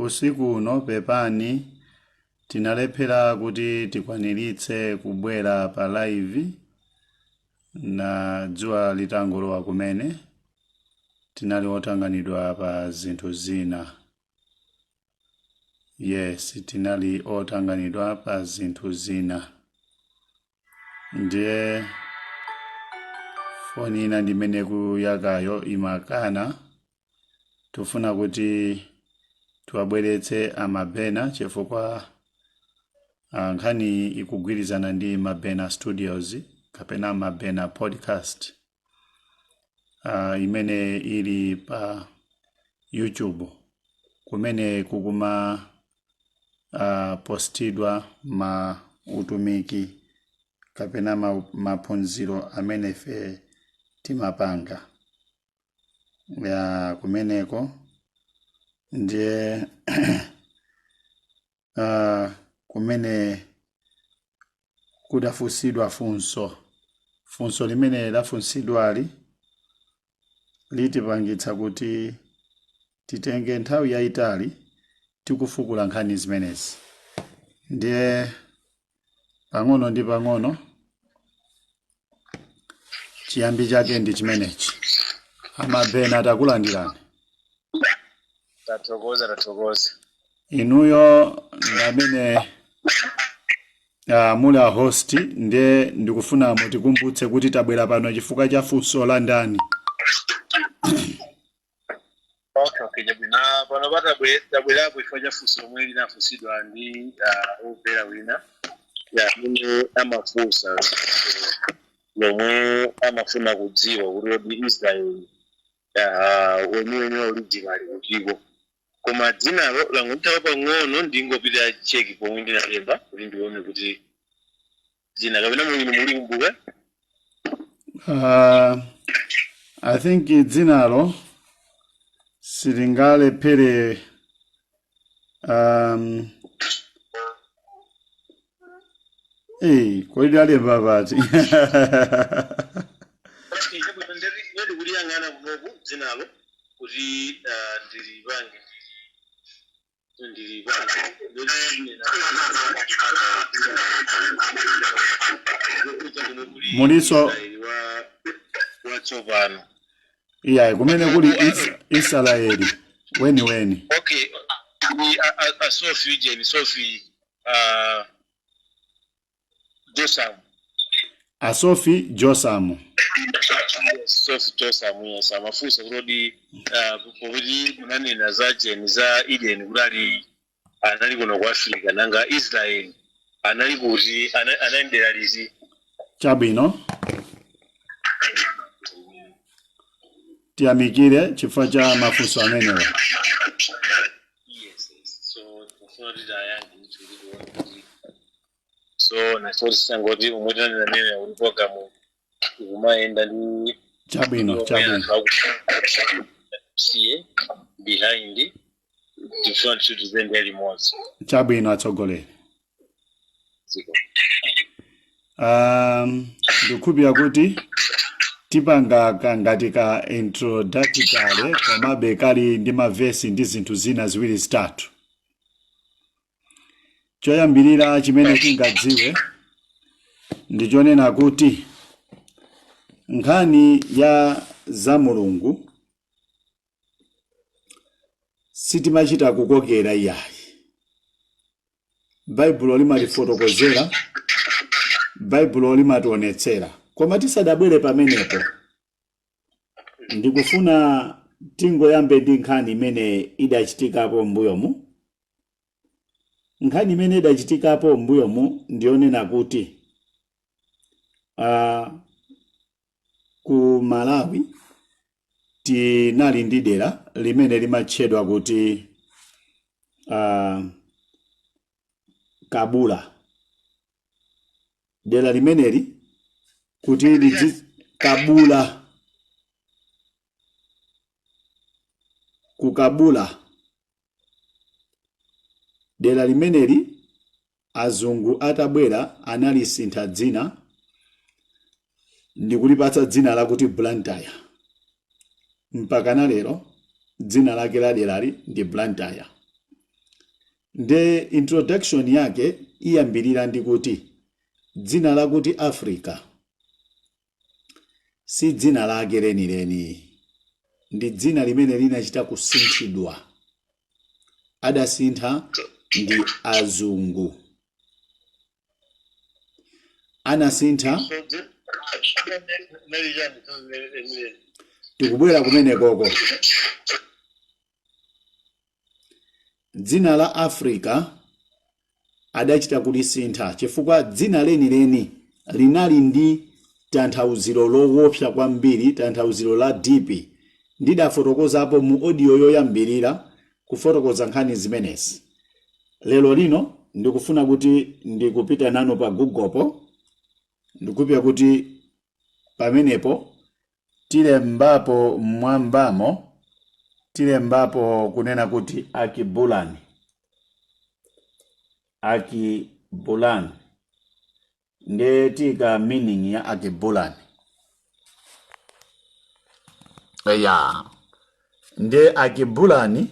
Usiku uno pepani tinalephera kuti tikwaniritse kubwera pa live na dzuwa litangolowa kumene. Tinali otanganidwa pa zinthu zina. Yes, tinali otanganidwa pa zinthu zina. Ndiye foni ina ndimene kuyakayo imakana. Tufuna kuti tiwabweretse amabena chifukwa nkhani ikugwirizana ndi Mabena Studios kapena Mabena Podcast imene ili pa YouTube, kumene kukuma postidwa ma utumiki kapena maphunziro amene ife timapanga ya kumeneko. Ndiye kumene kudafunsidwa funso, funso limene lafunsidwali litipangitsa kuti titenge nthawi yayitali tikufukula nkhani zimenezi. Ndiye pang'ono ndi pang'ono chiyambi chake ndi chimenechi. Amabena, takulandirani. Tathokoza, tathokoza. Inuyo ndamene muli a host, ndiye ndikufuna mutikumbutse kuti tabwera pano chifukwa cha funso la ndani. Okay, chabwino. Pano tabwerapo chifukwa cha funso lomwe linafunsidwa ndi omvera wina ya amene amafunsa, lomwe amafuna kudziwa kuti kodi Israeli weniweni original ali kutiko. Koma dzinalo langondithawa pang'ono, ndingopita check pomwe ndinalemba kuti ndione kuti dzina kapena mwini mulikumbuka. I think dzinalo silingalephere kodi alemba pati? Okay, chabwino, ndeti kuliyang'ana kunoku dzinalo kuti ndilipange ndilipange ndinena Muliso Israeli wa watsopano. Iyayi, kumene kuli Israeli weniweni. Okay, ni a Sophie Jane Sophie Josam. A Sophie Josam. Yes, Sophie Josam, yes. Amafunsa kuti kodi pokuti munanena za Jane za Eden kuti ali anali kuno ku Africa, nanga Israel anali kuti, anali dera liti? Chabwino, tiyamikire chifukwa cha mafunso amenewa. Yes. So tikufuna kuti tayankhe ndithu kuti tione kuti so naso tisangoti umwe tinanena nene kuti program ikumayenda ndi Chabwino. omwe Chabwino. anthu akusiye behind, tifuna kuti tizende limodzi. Chabwino, atsogoleri. Ziko. Ndikukhulupirira kuti tipanga ngati ka introductory, komabe kali ndi mavesi ndi zinthu zina ziwiri zitatu. Choyambirira chimene tingadziwe ndi chonena kuti nkhani ya za Mulungu sitimachita kukokera iyayi. Baibulo limatifotokozera, Baibulo limationetsera. Koma tisadabwere pamenepo, ndikufuna tingoyambe ndi nkhani imene idachitikapo m'mbuyomu. Nkhani imene idachitikapo m'mbuyomu ndiyonena kuti ku Malawi tinali ndi dera limene limatchedwa kuti Kabula. Dera limeneli kuti lidzi Kabula, ku Kabula, dera limeneli azungu atabwera analisintha dzina ndikulipatsa dzina lakuti Blantyre. Mpaka na lero dzina lake la derali ndi Blantyre. Nde introduction yake iyambirira ndi kuti dzina lakuti Africa si dzina lake lenileni, ndi dzina limene linachita kusinthidwa. Adasintha ndi azungu. Anasintha. So nali chani lenileni? Tikubwera kumenekoko. Dzina la Africa adachita kulisintha chifukwa dzina lenileni linali ndi tanthauziro lowopsa kwambiri, tanthauziro la deep. Ndidafotokozapo mu audio yoyambirira kufotokoza nkhani zimenezi. Lero lino ndikufuna kuti ndikupita nanu pa Google po, ndikupita kuti pamenepo tilembapo mmwambamo, tilembapo kunena kuti Alkebulan, Alkebulan, ndiye tika meaning ya Alkebulan. Ya, ndiye Alkebulan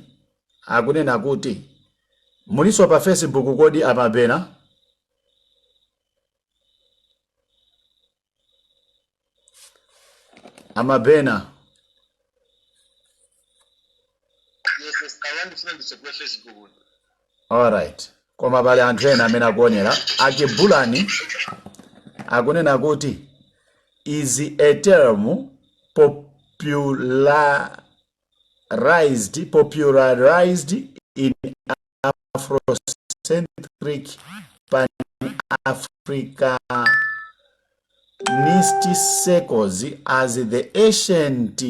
akunena kuti, muliso pa Facebook kodi amabena? Amabena? Yes, awandifuna ndisegule Facebook. Alright, koma pali anthu ena amene akuonera. Alkebulan akunena kuti is a term popularized in Afrocentric Pan-Africanist circles as the ancient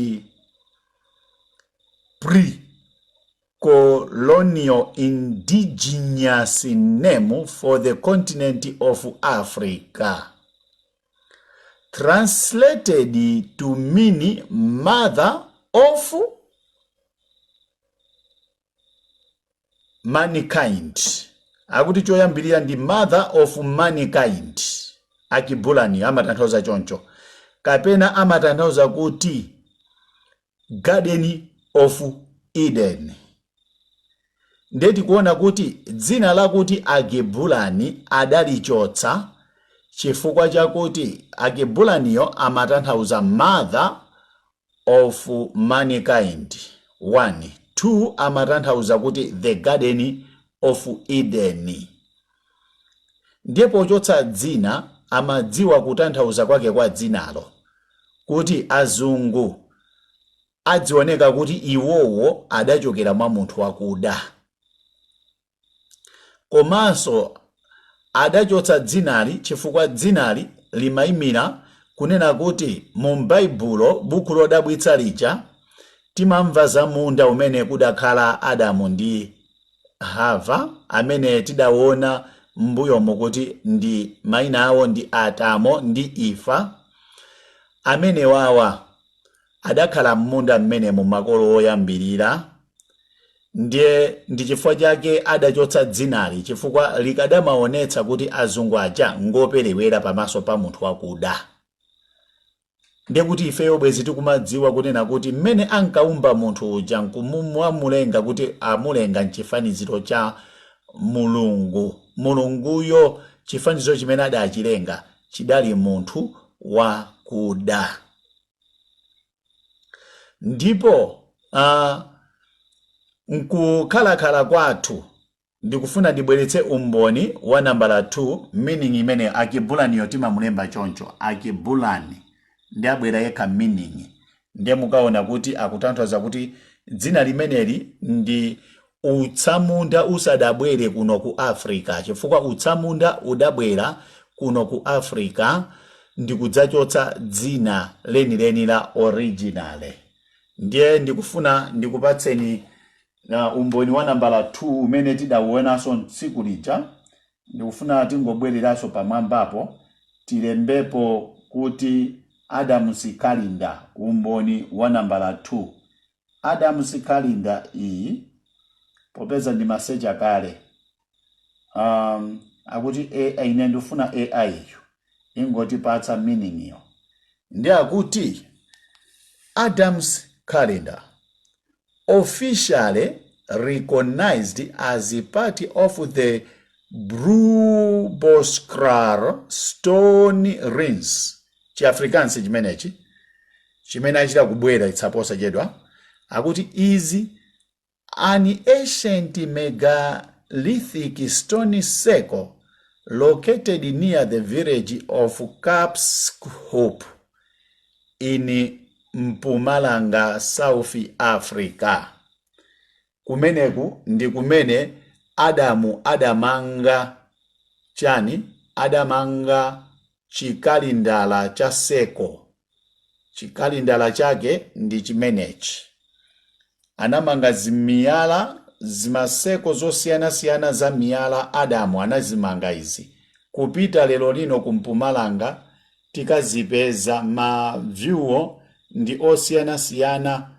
pre-colonial indigenous name for the continent of Africa, translated to mean mother of mankind. Akuti choyambirira ndi mother of mankind. Alkebulan amatanthauza choncho, kapena amatanthauza kuti Garden of Eden. Ndiye tikuona kuti dzina lakuti Alkebulan adalichotsa chifukwa chakuti Alkebulaniyo amatanthauza mother of mankind 1, 2 amatanthauza kuti the Garden of Eden. Ndiye pochotsa dzina amadziwa kutanthauza kwake kwa dzinalo, kuti azungu adzioneka kuti iwowo adachokera mwa munthu wakuda. Komanso adachotsa dzinali chifukwa dzinali limaimira kunena kuti mu m'Baibulo, buku lodabwitsa lija, timamva za munda umene kudakhala Adamu ndi Hava, amene tidawona m'mbuyomu kuti ndi maina awo ndi Atamo ndi Ifa. Amenewawa adakhala m'munda mmenemu, makolo oyambirira. Ndiye ndi chifukwa chake adachotsa dzinali, chifukwa likadamaonetsa kuti azungu aja ngoperewera pamaso pa munthu wakuda. Ndiye kuti ifeyo bwezi tikumadziwa kunena kuti mmene ankaumba munthu uja nkumuamulenga kuti amulenga mchifaniziro cha Mulungu, Mulunguyo chifaniziro chimene adachilenga chidali munthu wakuda. Ndipo nkukhalakhala kwathu ndikufuna ndibweretse umboni wa nambala 2, meaning imene Alkebulaniyo timamulemba choncho, Alkebulan, ndi abwera yekha meaning. Ndiye mukaona kuti akutanthauza kuti dzina limeneli ndi utsamunda usadabwere kuno ku Africa, chifukwa utsamunda udabwera kuno ku Africa ndikudzachotsa dzina lenileni la original. Ndiye ndikufuna ndikupatseni umboni wa nambala 2 umene tidauonanso tsiku lija. Ndikufuna tingobwereranso pamwambapo, tilembepo kuti Adams Calendar, umboni wa nambala 2. Adams Calendar iyi, popeza ndimasecha kale, akuti AI, ine ndifuna AI iyo ingotipatsa meaning iyo. Ndi akuti Adams Calendar officially recognized as part of the Brooboskraal stone rings. Chiafrikaans chimenechi chimene achita kubwera itsaposachedwa, akuti is an ancient megalithic stone circle located near the village of Kaapshoop in Mpumalanga, South Africa. Kumeneku ndi kumene Adamu adamanga chani? Adamanga chikalindala cha circle. Chikalindala chake ndi chimenechi. Anamanga zimiyala, zima circle zosiyanasiyana za miyala. Adamu anazimanga izi. Kupita lero lino ku Mpumalanga tikazipeza. Ma view ndi osiyanasiyana,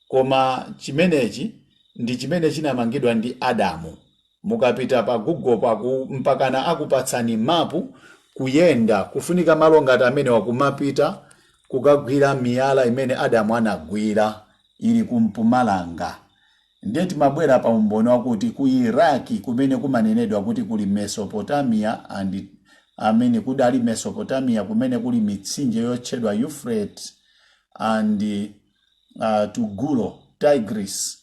koma chimenechi ndi chimene chinamangidwa ndi Adamu. Mukapita pa Google paku mpakana akupatsani mapu kuyenda. Kufunika malo ngati amene wakumapita kukagwira miyala imene Adamu anagwira, ili ku Mpumalanga. Ndiye timabwera pa umboni wakuti ku Iraki, kumene kumanenedwa kuti kuli Mesopotamia and amene kudali Mesopotamia, kumene kuli mitsinje yotchedwa Euphrates and Tugulo, Tigris,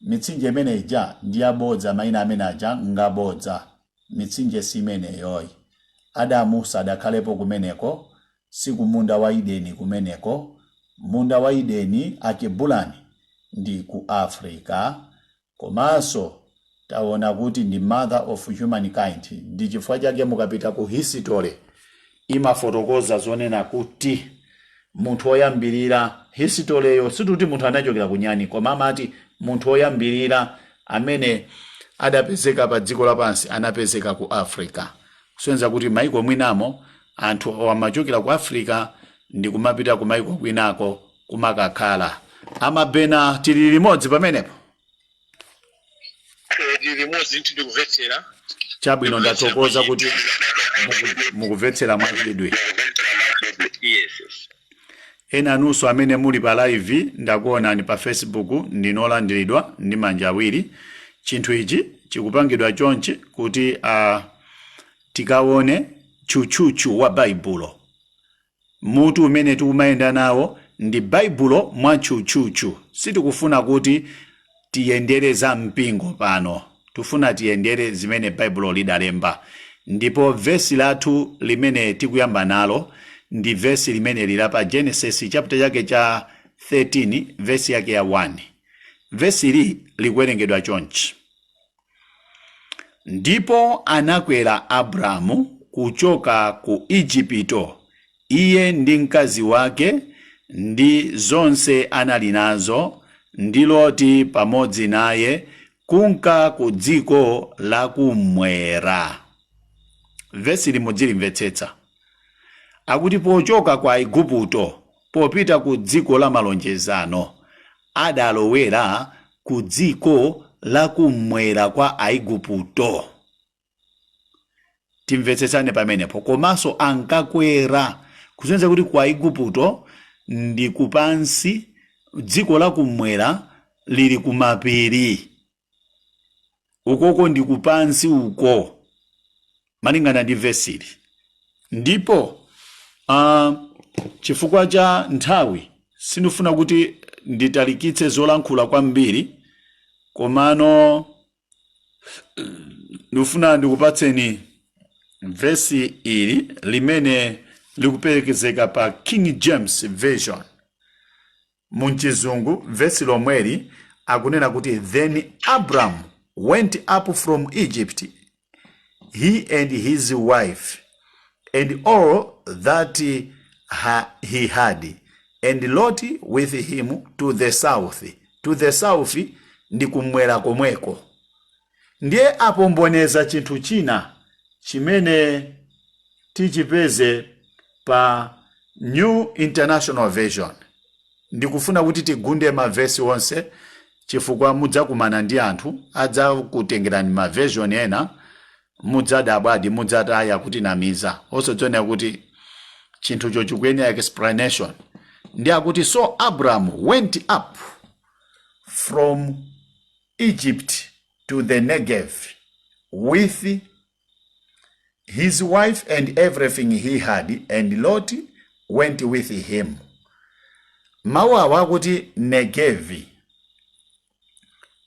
mitsinje imene ija ndi yabodza. Mayina amene aja ngabodza, mitsinje si imeneyoyi. Adamu sadakhalepo kumeneko, si kumunda wa Edeni kumeneko. Munda wa Edeni akebulani ndi ku Africa. Komanso taona kuti ndi mother of humankind. Ndi chifukwa chake mukapita ku history imafotokoza zonena kuti munthu woyambirira, historyyo situti munthu anachokera kunyani, koma amati munthu woyambirira amene adapezeka pa dziko lapansi anapezeka ku Africa, kusonyeza kuti maiko mwinamo anthu amachokera ku Africa ndi kumapita ku maiko kwinako kumakakhala. Amabena, tili limodzi pamenepo? Tili limodzi nthu, ndikumvetsera. Chabwino, ndathokoza kuti mukumvetsera mwachidwi. Yes. Ena anunso amene muli pa live, ndakuonani pa Facebook, ndinolandiridwa ndi manja awiri. Chinthu ichi chikupangidwa chonchi kuti tikaone tchutchutchu wa Baibulo. Mutu umene tikumayenda nawo ndi Baibulo mwa tchutchutchu. Sitikufuna kuti tiyendere za mpingo pano, tifuna tiyendere zimene Baibulo lidalemba. Ndipo vesi lathu limene tikuyamba nalo ndi vesi limene lili pa Genesis chapter chake cha 13, vesi yake ya 1. Vesi ili likuwerengedwa chonchi: "Ndipo anakwera Abrahamu kuchoka ku Igupto, iye ndi mkazi wake ndi zonse anali nazo, ndi Loti pamodzi naye, kunka ku dziko lakummwera." Vesi limudzilimvetsetsa. Akuti pochoka kwa Igupto popita ku dziko la malonjezano, adalowera ku dziko lakummwera kwa Aigupto. Timvetsetsane pamenepo. Komanso ankakwera, kusonyeza kuti ku Aigupto ndi kupansi, dziko lakummwera lili kumapiri ukoko, ndi kupansi uko, malingana ndi vesili. Ndipo chifukwa cha nthawi sindifuna kuti nditalikitse zolankhula kwambiri, komano ndikufuna ndikupatseni vesi ili limene likuperekezeka pa King James Version. Munchizungu vesi lomweli akunena kuti, "Then Abram went up from Egypt, he and his wife and all that he had, and Lot with him, to the south." To the south ndi kumwera komweko. Ndiye apomboneza chinthu china chimene tichipeze pa New International Version. Ndikufuna kuti tigunde mavesi onse, chifukwa mudzakumana ndi anthu adzakutengerani ma version ena, mudzadabwadi, mudzataya kuti namiza, osadziona kuti chinthucho chikuyenera explanation. Ndi akuti, "So Abraham went up from Egypt to the Negev with his wife and everything he had, and Lot went with him. Mawu awa akuti Negevi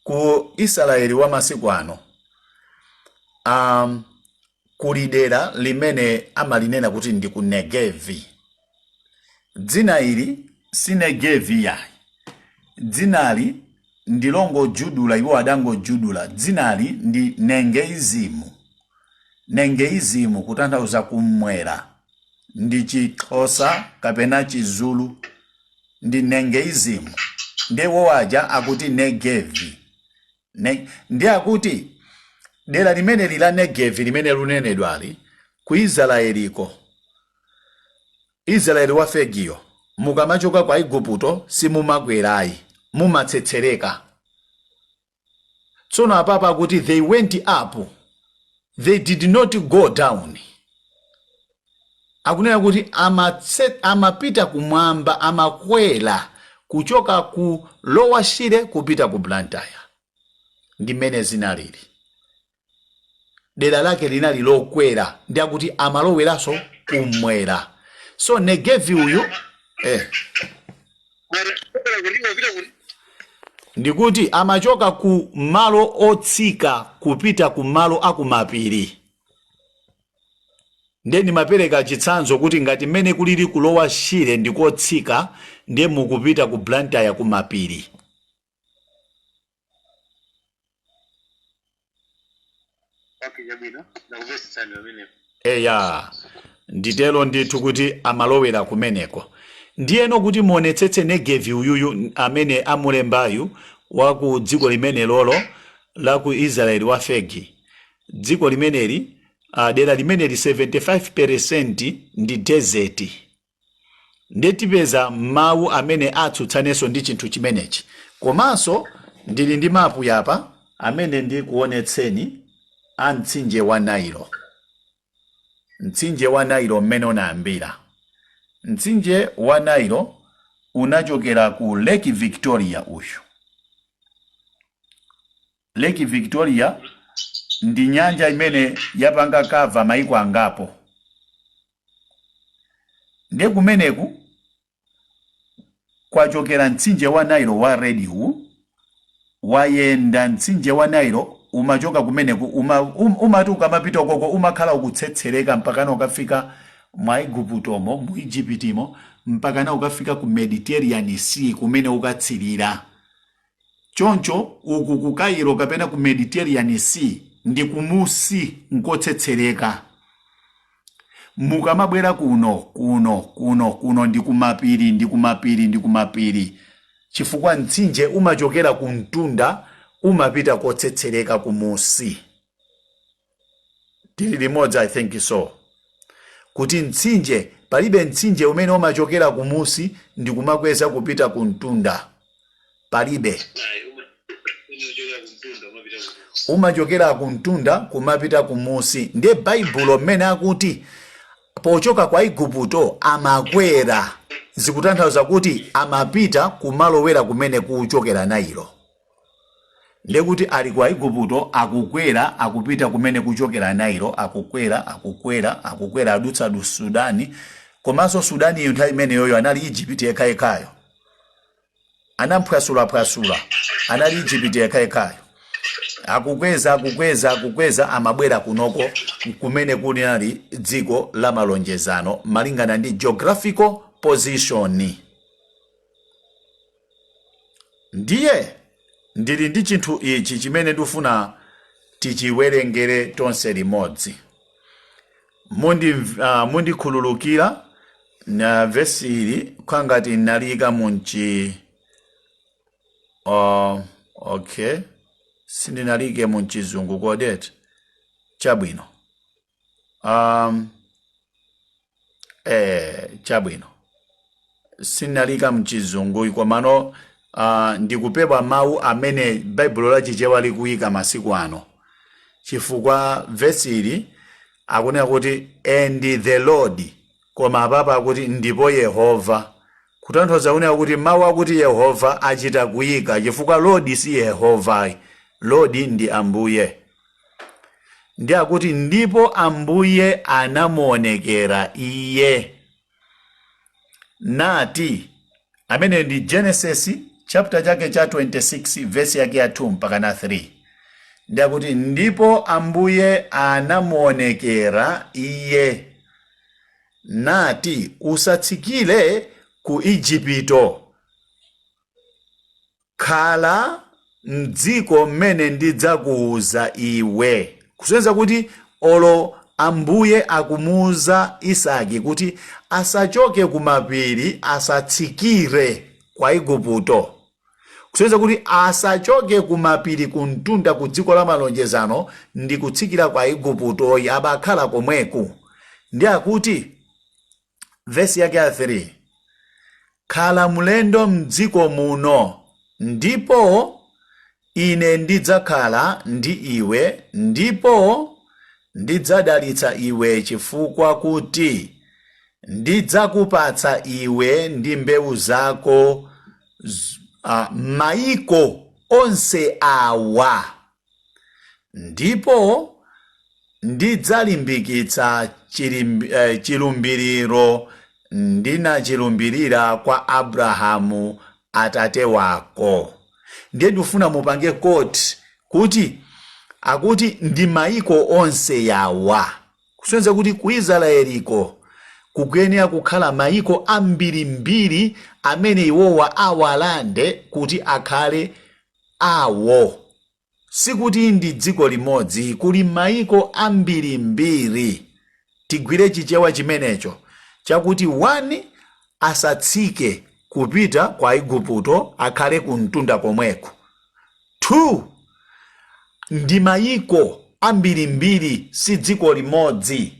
ku Israeli wa masiku ano, kuli dera limene amalinena kuti ndi ku Negevi. Dzina ili si Negevi yayi. Dzinali ndi longojudula, iwo adangojudula. Dzinali ndi Nengeizimu. Nengeizimu kutanthauza kummwera, ndi Chixhosa kapena Chizulu, ndi Nengeizimu. Ndiye iwo aja akuti Negevi. Ndiye akuti dera limeneli la Negevi limene lunenedwali ku Israeliko, Israeli wa fakeyo, mukamachoka kwa Igupto simumakwerayi, mumatsetsereka. Tsono apapa akuti they went up, they did not go down. Akunena kuti amapita kumwamba, amakwera kuchoka ku Lower Shire kupita ku Blantyre. Ndi mmene zinalili. Dera lake linali lokwera, ndi akuti amaloweranso kumwera. So Negevi uyu ndikuti amachoka ku malo otsika kupita ku malo akumapiri. Ndiye ndimapereka chitsanzo kuti ngati mmene kulili ku Lower Shire ndikotsika, ndiye mukupita ku Blantyre kumapiri. Okay, chabwino, ndakumvetsetsani pamenepo. Eya, nditero ndithu kuti amalowera kumeneko. Ndiyeno kuti muonetsetse Negevi uyuyu amene amulembayu wa ku dziko limene lolo la ku Israeli wa fake, dziko limeneli, dera limeneli 75% ndi desert. Ndiye tipeza mawu amene atsutsanenso ndi chinthu chimenechi. Komanso ndili ndi mapu yapa amene ndikuonetseni a mtsinje wa Nailo. Mtsinje wa Nailo mmene unayambira. Mtsinje wa Nailo unachokera ku Lake Victoria uyu. Lake Victoria ndi nyanja imene yapanga cover maiko angapo. Ndiye kumeneku kwachokera mtsinje wa Nile wa red uwu, wayenda mtsinje wa Nile umachoka kumeneku, umati ukamapita ukoko umakhala ukutsetsereka mpakana ukafika mwa Iguptomo, mu Egyptimo, mpakana ukafika ku Mediterranean Sea kumene ukatsirira. Choncho uku ku Cairo kapena ku Mediterranean Sea ndi kumusi nkotsetsereka. Mukamabwera kuno, kuno, kuno, kuno ndi kumapiri, ndi kumapiri, ndi kumapiri, chifukwa mtsinje umachokera ku mtunda umapita kotsetsereka kumusi. Tili limodzi, I think so. Kuti mtsinje, palibe mtsinje umene umachokera kumusi ndi kumakweza kupita ku mtunda. Palibe. Ayi, umachokera kumtunda umapita kumusi. Umachokera kumtunda kumapita kumusi. Ndiye Baibulo mmene akuti pochoka kwa Igupto amakwera, zikutanthauza kuti amapita kumalowera kumene kuchokera Nailo. Ndiye kuti ali ku Igupto akukwera, akupita kumene kuchokera Nailo, akukwera, akukwera, akukwera, adutsa du Sudani. Komanso Sudani iyo nthawi imeneyoyo anali Egypt yekhayekhayo. Anamphwasulaphwasula, anali Egypt yekhayekhayo. Akukweza, akukweza, akukweza, amabwera kunoko kumene kunali dziko la malonjezano malingana ndi geographical position. Ndiye ndili ndi chinthu ichi chimene ndifuna tichiwerengere tonse limodzi. Mundikhululukira na vesi ili kukhala ngati naliyika munchi, okay, sindinalike munchizungu kodeti chabwino. Chabwino, sinalika mchizungu, komano ndikupewa mawu amene Baibulo la Chichewa likuyika masiku ano, chifukwa vesi ili akunena kuti "and the Lord", koma apapa akuti "ndipo Yehova", kutanthauza kunena kuti mawu akuti Yehova achita kuyika, chifukwa Lord si Yehova. Lord ndi Ambuye. Ndi akuti, "Ndipo Ambuye anamuonekera iye nati." Amene ndi Genesis chapter chake cha 26, verse yake ya 2 mpaka na 3. Ndi akuti, "Ndipo Ambuye anamuonekera iye nati, Usatsikire ku Igupto, khala mdziko mmene ndidzakuwuza iwe." Kusonyeza kuti olo Ambuye akumuwuza Isaki kuti asachoke kumapiri, asatsikire kwa Igupto. Kusonyeza kuti asachoke kumapiri, kumtunda, ku dziko la malonjezano, ndi kutsikira kwa Igupto, yabakhala komweku. Ndi akuti vesi yake ya 3, "Khala mlendo mdziko muno, ndipo ine ndidzakhala ndi iwe, ndipo ndidzadalitsa iwe, chifukwa kuti ndidzakupatsa iwe ndi mbewu zako maiko onse awa, ndipo ndidzalimbikitsa chilumbiriro ndinachilumbirira kwa Abrahamu atate wako." Ndiye ndifuna mupange quote kuti akuti ndi maiko onse yawa, kusonyeza kuti ku Israeliko kukuyenera kukhala maiko ambirimbiri amene iwowa awalande kuti akhale awo. Sikuti ndi dziko limodzi, kuli maiko ambirimbiri. Tigwire Chichewa chimenecho chakuti 1, asatsike kupita kwa Igupto, akhale kumtunda komweko. 2, ndi mayiko ambirimbiri, si dziko limodzi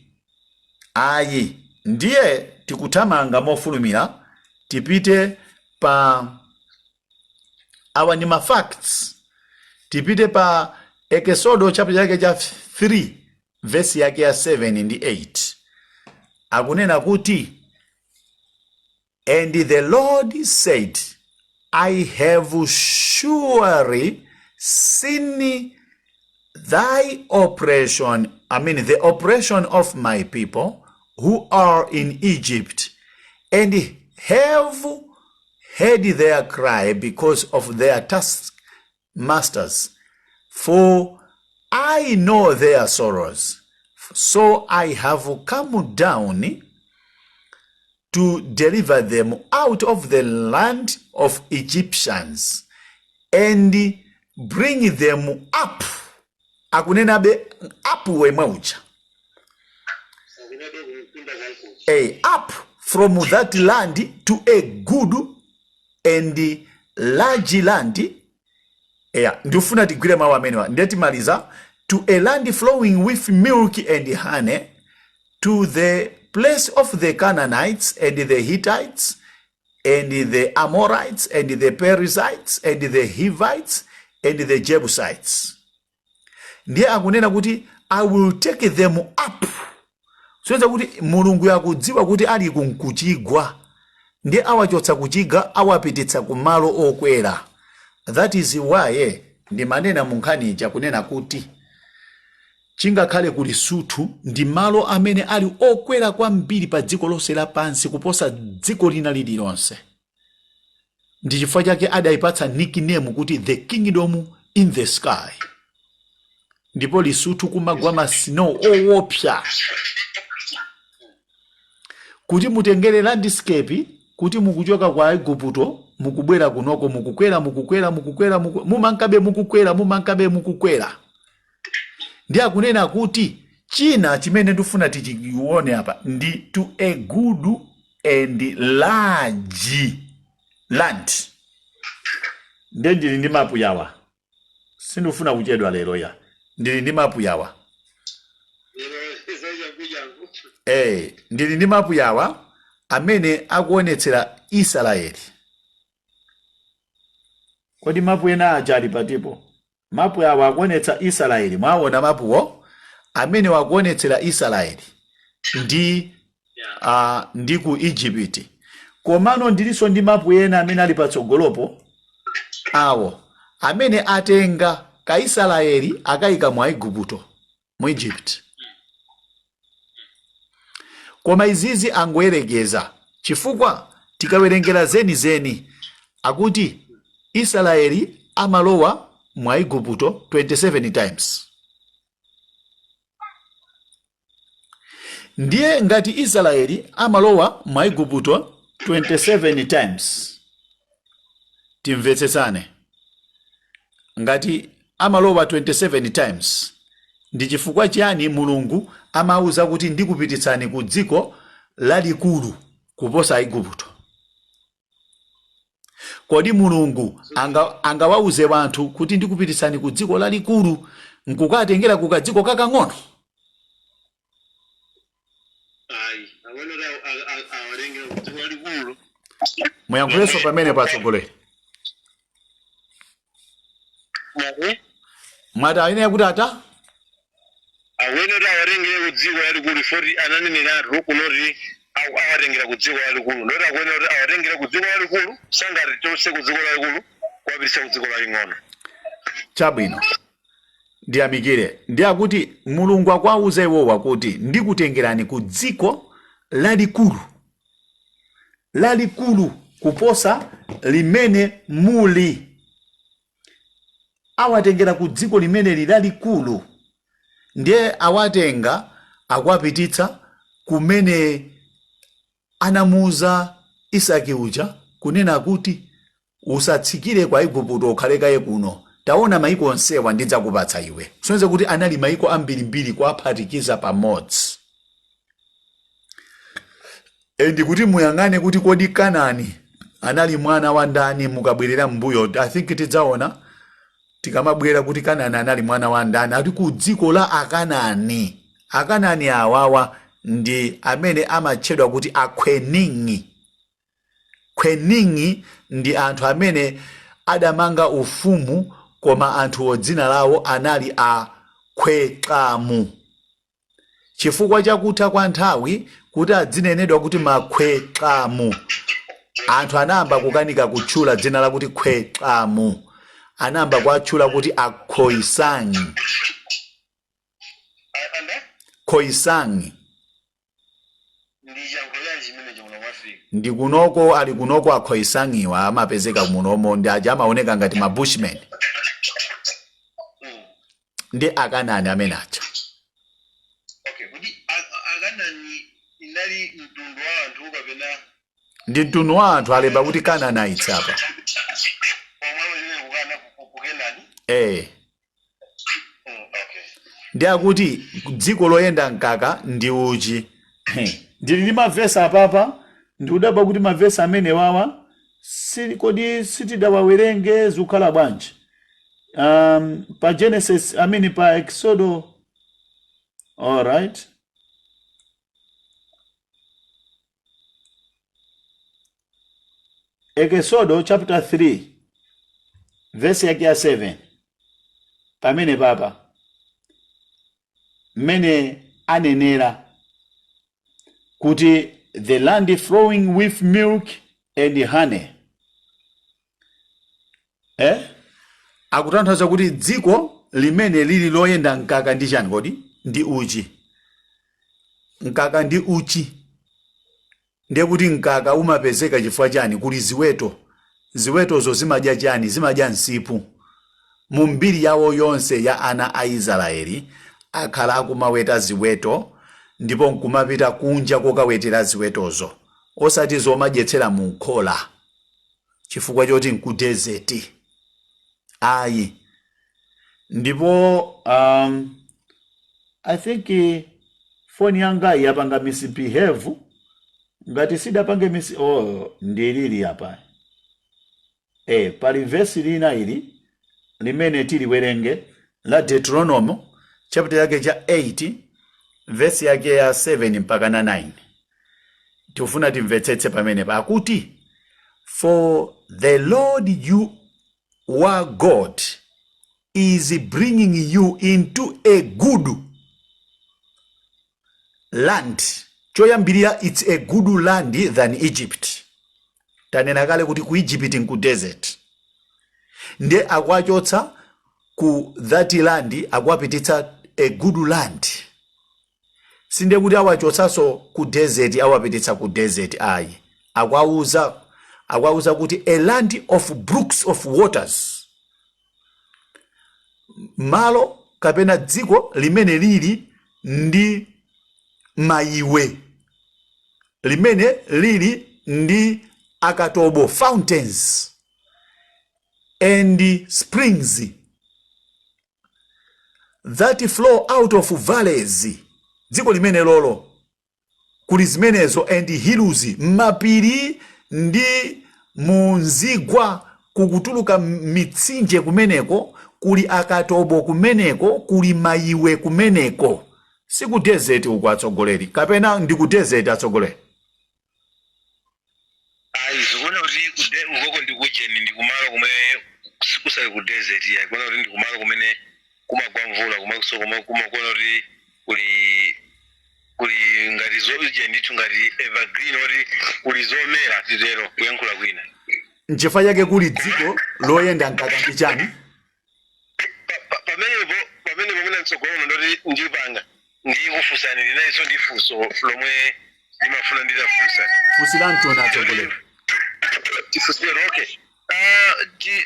ayi. Ndiye tikuthamanga mofulumira, tipite pa awa ndi ma facts. Tipite pa Ekesodo chapter chake cha 3, vesi yake ya 7 ndi 8. Akunena kuti, "And the Lord said, I have surely seen thy oppression, I mean the oppression of my people who are in Egypt, and have heard their cry because of their taskmasters, for I know their sorrows. So I have come down to deliver them out of the land of Egyptians and bring them up." Akunenabe up wemwe uja. Up from that land to a good and large land. Yeah, ndifuna tigwire mawu amenewa, ndiye timaliza. "To a land flowing with milk and honey, to the place of the Canaanites and the Hittites and the Amorites and the Perizzites and the Hivites and the Jebusites." Ndiye akunena kuti, "I will take them up." Soyenza kuti Mulungu akudziwa kuti ali kunkuchigwa, ndiye awachotsa kuchigwa, awapititsa kumalo okwera. That is why ndimanena mu nkhani ija kunena kuti chingakhale ku Lesotho ndi malo amene ali okwera kwambiri pa dziko lonse lapansi kuposa dziko lina lililonse. Ndi chifukwa chake adayipatsa nickname kuti the Kingdom in the Sky. Ndipo Lesotho kumagwa ma snow owopsa. Kuti mutengere landscape, kuti mukuchoka kwa Igupto mukubwera kunoko, mukukwera, mukukwera, mukukwera, mumankabe mukukwera, mumankabe mukukwera. Ndi akunena kuti china chimene ndifuna tichione apa ndi "to a good and large land". Nde ndili ndi mapu yawa, sindifuna kuchedwa lero ya. Ndili ndi mapu yawa. Ndili ndi mapu yawa amene akuonetsera Israeli. Kodi mapu ena aja ali patipo? Mapu awa akuonetsa Israeli. Mwaona mapuwo amene wakuonetsera Israeli ndi ku Egypt. Komano ndilinso ndi mapu ena amene ali patsogolopo awo amene atenga kachigawo ka Israeli. Kaisraeli akayika mu Aigupto, mu Egypt. Koma izizi angoyerekeza, chifukwa tikawerengera zenizeni akuti Israeli amalowa mu Aigupto 27 times. Ndiye ngati Israeli amalowa mu Aigupto 27 times, timvetsetsane, ngati amalowa 27 times, ndi chifukwa chiyani Mulungu amauza kuti ndikupititsani ku dziko lalikulu kuposa Aigupto? Kodi Mulungu angawauze wanthu kuti ndikupititsani ku dziko lalikulu nkukatengera ku kadziko kakang'ono? Ayi, akuyenera awatengera ku dziko lalikulu. Muyankhulenso pamene patsogoleri. Mwati? Mwati ayenera kuti ata? Akuyenera awatengere ku dziko lalikulu foti ananeneratu kunoti awatengera ku dziko lalikulu, ndoti akuyenera kuti awatengere ku dziko lalikulu, sangati chonse ku dziko lalikulu kuwapititsa ku dziko laling'ono. Chabwino, ndiyamikire. Ndi akuti Mulungu akuwauza iwowa kuti ndikutengerani ku dziko lalikulu, lalikulu kuposa limene muli. Awatengera ku dziko limeneli lalikulu, ndiye awatenga akuwapititsa kumene anamuuza Isaki uja kunena kuti, Usatsikire ku Aigupto, ukhale kaye kuno. Taona maiko onsewa ndidzakupatsa iwe. Kusonyeza kuti anali maiko ambirimbiri kuwaphatikiza pamodzi. And kuti muyang'ane kuti kodi Kanani anali mwana wa ndani, mukabwerera m'mbuyo, I think tidzaona tikamabwera kuti Kanani anali mwana wa ndani. Ati ku dziko la Akanani. Akanani awawa ndi amene amatchedwa kuti Akhwening'i. Khwening'i ndi anthu amene adamanga ufumu, koma anthuwo dzina lawo anali a Khwexamu. Chifukwa cha kutha kwa nthawi kuti adzinenedwa kuti Makhwexamu, anthu anayamba kukanika kutchula dzina lakuti Khwexamu, anayamba kuwatchula kuti Akhoisangi. Anda? Khoisangi. Ndi chiyankhulo chanji chimenecho muno mu Africa? Ndi kunoko, ali kunoko Akhoisangiwa, amapezeka munomo, ndi aja amaoneka ngati ma Bushmen. Ndi Akanani amene aja. Okay, kuti Akanani inali mtundu wa anthu kapena? Ndi mtundu wa anthu, alemba kuti Canaanites apa. Omwe amachokera kukana ku Kenani? Eh. Okay. Ndi akuti dziko loyenda mkaka ndi uchi. Ndili ndi mavesi apapa, ndikudabwa kuti mavesi amene wawa si, kodi sitidawawerenge, zikukhala bwanji? Pa Genesis, I mean pa Exodo, all right. Exodo chapter 3 verse yake ya 7, pamene papa mmene anenera kuti the land flowing with milk and honey, eh? Akutanthauza kuti dziko limene lili loyenda mkaka ndi chani kodi? Ndi uchi. Mkaka ndi uchi, ndiye kuti mkaka umapezeka chifukwa chani? Kuli ziweto. Ziwetozo zimadya chani? Zimadya msipu. Mu mbiri yawo yonse ya ana a Israeli akhala akumaweta ziweto ndipo nkumapita kunja kokawetera ziwetozo, osati zomadyetsera mu khola chifukwa choti nku desert ayi. Ndipo I think foni yanga yapanga misbehave, ngati sidapange mis oh, ndilili apa. Pali vesi lina ili limene tiliwerenge la Deuteronomy chapter yake cha 8 vesi yake ya 7 mpaka na 9. Tikufuna timvetsetse pamene pakuti, "For the Lord your God is bringing you into a good land." Choyambirira, it's a good land than Egypt. Tanena kale kuti ku Egypt nku desert, ndiye akuwachotsa. Ku that land akuwapititsa a good land. Sindiye kuti awachotsanso ku desert, awapititsa ku desert, ayi. Akuwauza kuti a land of brooks of waters, malo kapena dziko limene lili ndi mayiwe, limene lili ndi akatobo, fountains and springs that flow out of valleys. Dziko limene lolo kuli zimenezo, and hills, mapiri ndi munzigwa kukutuluka mitsinje kumeneko, kuli akatobo kumeneko, kuli mayiwe kumeneko. Si ku desert uku, atsogoleri, kapena ndi ku desert, atsogoleri? Ayi, zikuona kuti ukoko ndi kujeni, ndi kumalo kumene kusali ku desert ya. Kuona kuti ndi kumalo kumene kumagwa mvula, kumaso kumakuona kuti kuli ngati zoje ndithu, ngati evergreen, oti kuli zomera, titero kuyankhula kwina. Nchifukwa chake kuli dziko loyenda mkaka ndi chani? Pamenepo mwina mtsogolo ndoti ndipanga ndikufunsani, ndinayinso ndi funso lomwe ndimafuna nditafunsa. Funsirani tione, atsogoleri. Tifunsire, okay.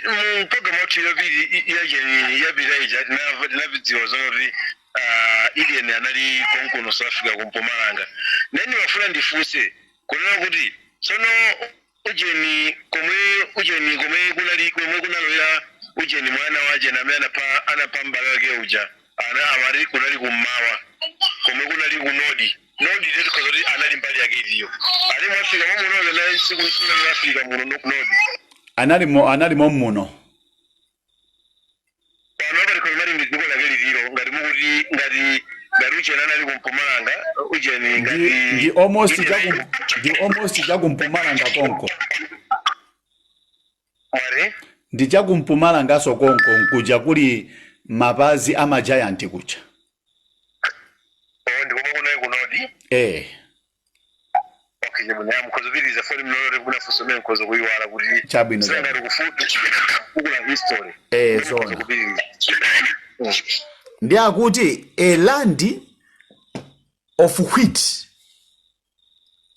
Mu program yathu yapiri yacheni yapita ija tinavidziwa zonoti Eden anali konkuno South Africa, ku Mpumalanga. Then ndimafuna ndifunse kunena kuti tsono ujeni komwe, ujeni komwe kunali, komwe kunalowera ujeni, mwana wajeni amene anapha m'bale wake uja, ana amati kunali kummawa komwe kunali ku Nodi. Nodi tikhoza kuti anali mbali yake iliyo ali mu Africa momunoyo naye siku mu Africa muno Nodi? Analimo muno. Pano apa tikhoza mati ndi dziko lake liliro, ngati mukuti ngati ujeni anali ku Mpumalanga ujeni ngati Ndi almost ndi almost chakumpumalanga konko. Mwati? Ndi chakumpumalangaso konko, nkuja kuli mapazi ama giant kuja. Oh, ndi komwe kunali ku Nodi? Eh. Okay, chabwino, ya, mukhoza foni mnolore kuna funso mene mukhoza kuyiwala kuti Chabwino. sangati kufukula history. Eh. Mukhoza Zona. kupitiriza. Ndi akuti a land of wheat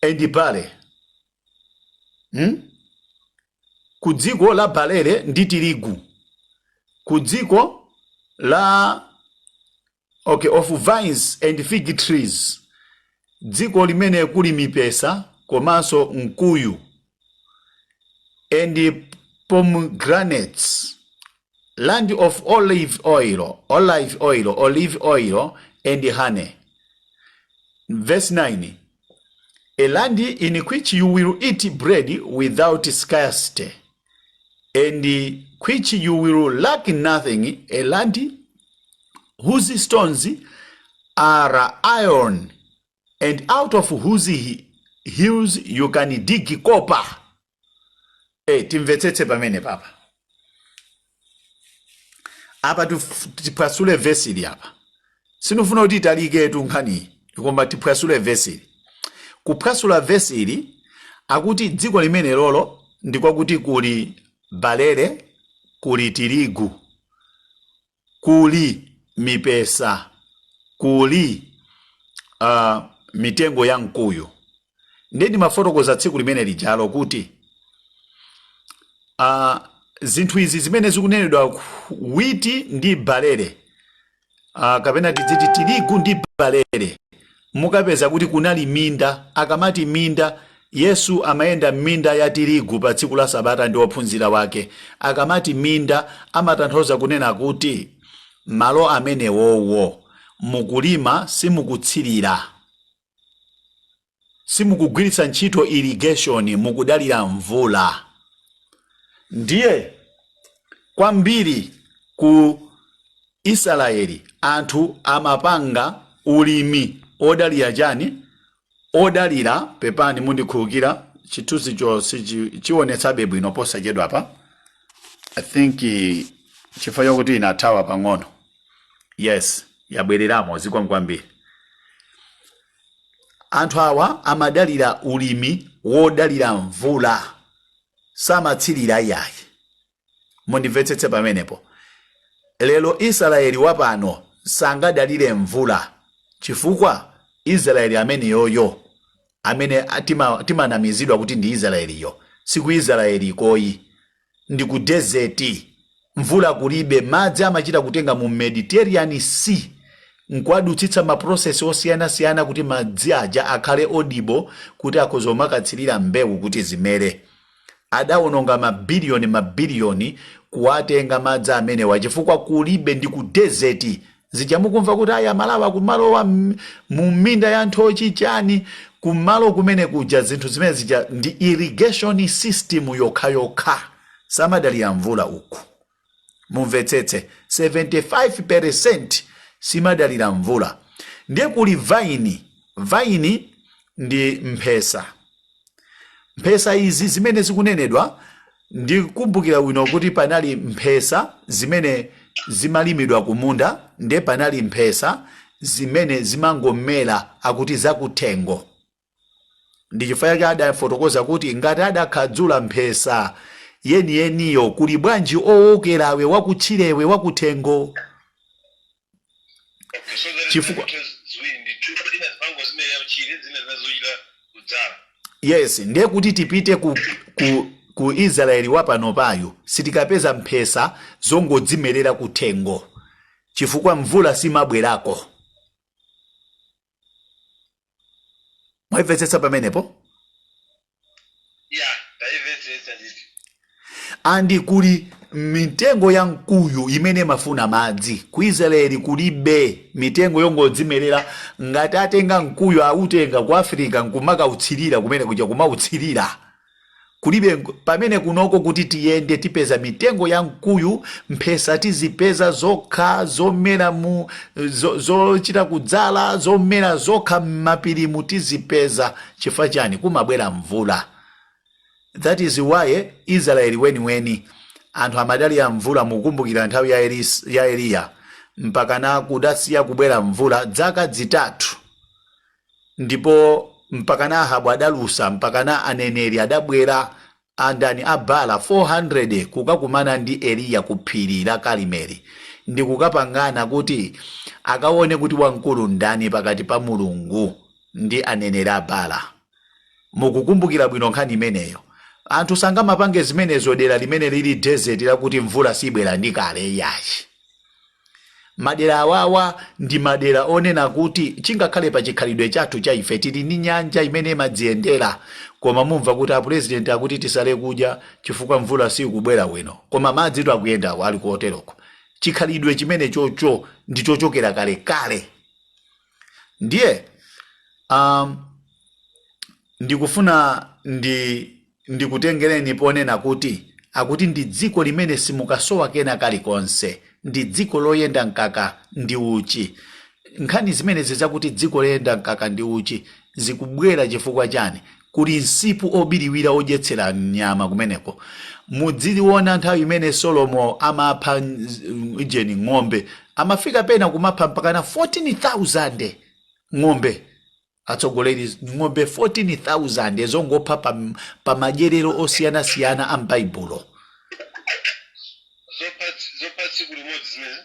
and barley, Ku dziko la balere ndi tirigu, ku dziko la, okay, of vines and fig trees, dziko limene kuli mipesa komanso mkuyu, and pomegranates, land of olive oil, olive oil, olive oil and honey. Verse 9: a land in which you will eat bread without scarcity and which you will lack nothing, a land whose stones are iron and out of whose hills you can dig copper. Timvetsetse pamene papa apa, tiphwasule vesili apa. Sinufuna kuti italiketu nkhaniyi, koma tiphwasule vesili. Kuphwasula vesili, akuti dziko limene lolo ndikwakuti kuli balere, kuli tirigu, kuli mipesa, kuli mitengo ya mkuyu. Ndiye ndimafotokoza tsiku limene lijalo kuti zinthu izi zimene zikunenedwa, wheat ndi balere, kapena tidziti tirigu ndi balere, mukapeza kuti kunali minda. Akamati minda, Yesu amayenda m'minda ya tirigu pa tsiku la Sabata ndi ophunzira wake. Akamati minda, amatanthauza kunena kuti malo amenewowo mukulima, simukutsirira, simukugwiritsa ntchito irrigation, mukudalira mvula. Ndiye kwambiri ku Israeli anthu amapanga ulimi odalira chani? Odalira, pepani, mundikhulukira, chithunzicho sichionetsabe bwino posachedwa pa. I think chifukwa chakuti inathawa pang'ono. Yes, yabwereramo, zikomo kwambiri. Anthu awa amadalira ulimi wodalira mvula, samatsirira iyayi. Mundimvetsetse pamenepo. Lero Israeli wapano sangadalire mvula, chifukwa Israeli ameneyoyo amene timanamizidwa kuti ndi Israeliyo, si ku Israeli koyi, ndi ku desert, mvula kulibe, madzi amachita kutenga mu Mediterranean Sea nkuwadutsitsa ma process osiyanasiyana kuti madzi aja akhale audible kuti akhoza kumakatsirira mbewu kuti zimere. Adawononga mabiliyoni mabiliyoni kuwatenga madzi amenewa chifukwa kulibe, ndi ku desert. Zija mukumva kuti aya Malawi akumalowa mu minda ya nthochi chani, kumalo kumene kuja zinthu zimene zija ndi irrigation system yokhayokha, samadalira mvula uku. Mumvetsetse, 75% simadalira mvula. Ndiye kuli vine, vine ndi mphesa. Mphesa izi zimene zikunenedwa, ndikumbukira bwino kuti panali mphesa zimene zimalimidwa kumunda, ndiye panali mphesa zimene zimangomera akuti zakuthengo. Ndi chifukwa chake adafotokoza kuti ngati adakhadzula mphesa yeniyeniyo, kuli bwanji owokerawe wakutchirewe wakuthengo? Chifukwa ziwiri ndithu, zina zipango zimene yamchire, zina zinazochita kudzala. Yes, ndiye kuti tipite ku Israeli wapanopayu, sitikapeza mphesa zongodzimerera kuthengo chifukwa mvula simabwerako. Mwayimvetsetsa pamenepo? Ya, ndayimvetsetsa ndithu. And kuli mitengo ya mkuyu imene imafuna madzi. Ku Israeli kulibe mitengo yongodzimerera. Ngati atenga mkuyu, autenga ku Africa nkumakautsirira kumene kuja, kumautsirira, kulibe. Pamene kunoko kuti tiyende tipeza mitengo ya mkuyu, mphesa tizipeza zokha zomera mu zochita kudzala, zomera zokha m'mapirimu tizipeza. Chifukwa chani? Kumabwera mvula. That is why Israeli weniweni anthu amadalira mvula. Mukumbukira nthawi ya Eliya, mpakana kudasiya kubwera mvula zaka 3, ndipo mpakana Ahabu adalusa, mpakana aneneri adabwera andani a Baala 400 kukakumana ndi Eliya ku phiri la Karimeli ndi kukapangana kuti akaone kuti wamkulu ndani pakati pa Mulungu ndi aneneri a Baala. Mukukumbukira bwino nkhani imeneyo? Anthu sangamapange zimenezo dera limene lili desert lakuti mvula sibwera ndi kale, iyayi. Madera awawa ndi madera onena kuti chingakhale pa chikhalidwe chathu cha ife tili ndi nyanja imene imadziyendera, koma mumva kuti apurezidenti akuti tisale kudya chifukwa mvula sikubwera bwino, koma madzitu akuyendako ali koteroko. Chikhalidwe chimene chocho ndi chochokera kalekale. Ndiye ndikufuna ndikutengereni ponena kuti akuti ndi dziko limene simukasowa kena kalikonse, ndi dziko loyenda mkaka ndi uchi. Nkhani zimenezi zakuti dziko loyenda mkaka ndi uchi zikubwera chifukwa chani? Kuli msipu obiriwira odyetsera nyama kumeneko. Mudziliona nthawi imene Solomo amapha ijeni ng'ombe, amafika pena kumapha mpakana 14,000 ng'ombe. Atsogoleri, ng'ombe 14,000 zongopha pa madyerero osiyanasiyana a m'Baibulo. Zopha tsiku limodzi zimene?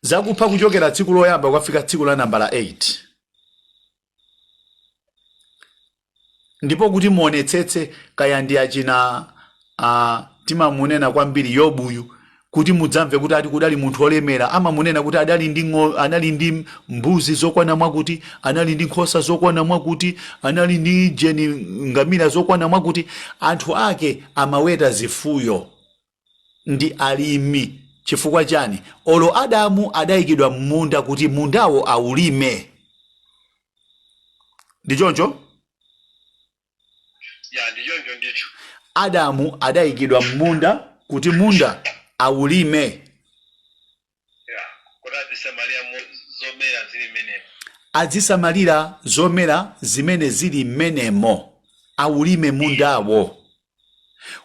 Zakupha kuchokera tsiku loyamba kukafika tsiku la nambala 8. Ndipo kuti muonetsetse, kaya ndi achina timamunena kwambiri Yobuyu, kuti mudzamve kuti ati kudali munthu olemera, amamunena kuti adali ndi anali ndi mbuzi zokwana mwakuti, anali ndi nkhosa zokwana mwakuti, anali ndi jeni ngamira zokwana mwakuti. Anthu ake amaweta zifuyo ndi alimi. Chifukwa chani? Olo Adamu adayikidwa m'munda kuti mundawo aulime, ndi choncho? Ya, ndi choncho ndithu. Adamu adayikidwa m'munda kuti munda aulime. Ya, kuti azisamalira zomera zili mmenemo. Azisamalira zomera zimene zili m'menemo, aulime mundawo.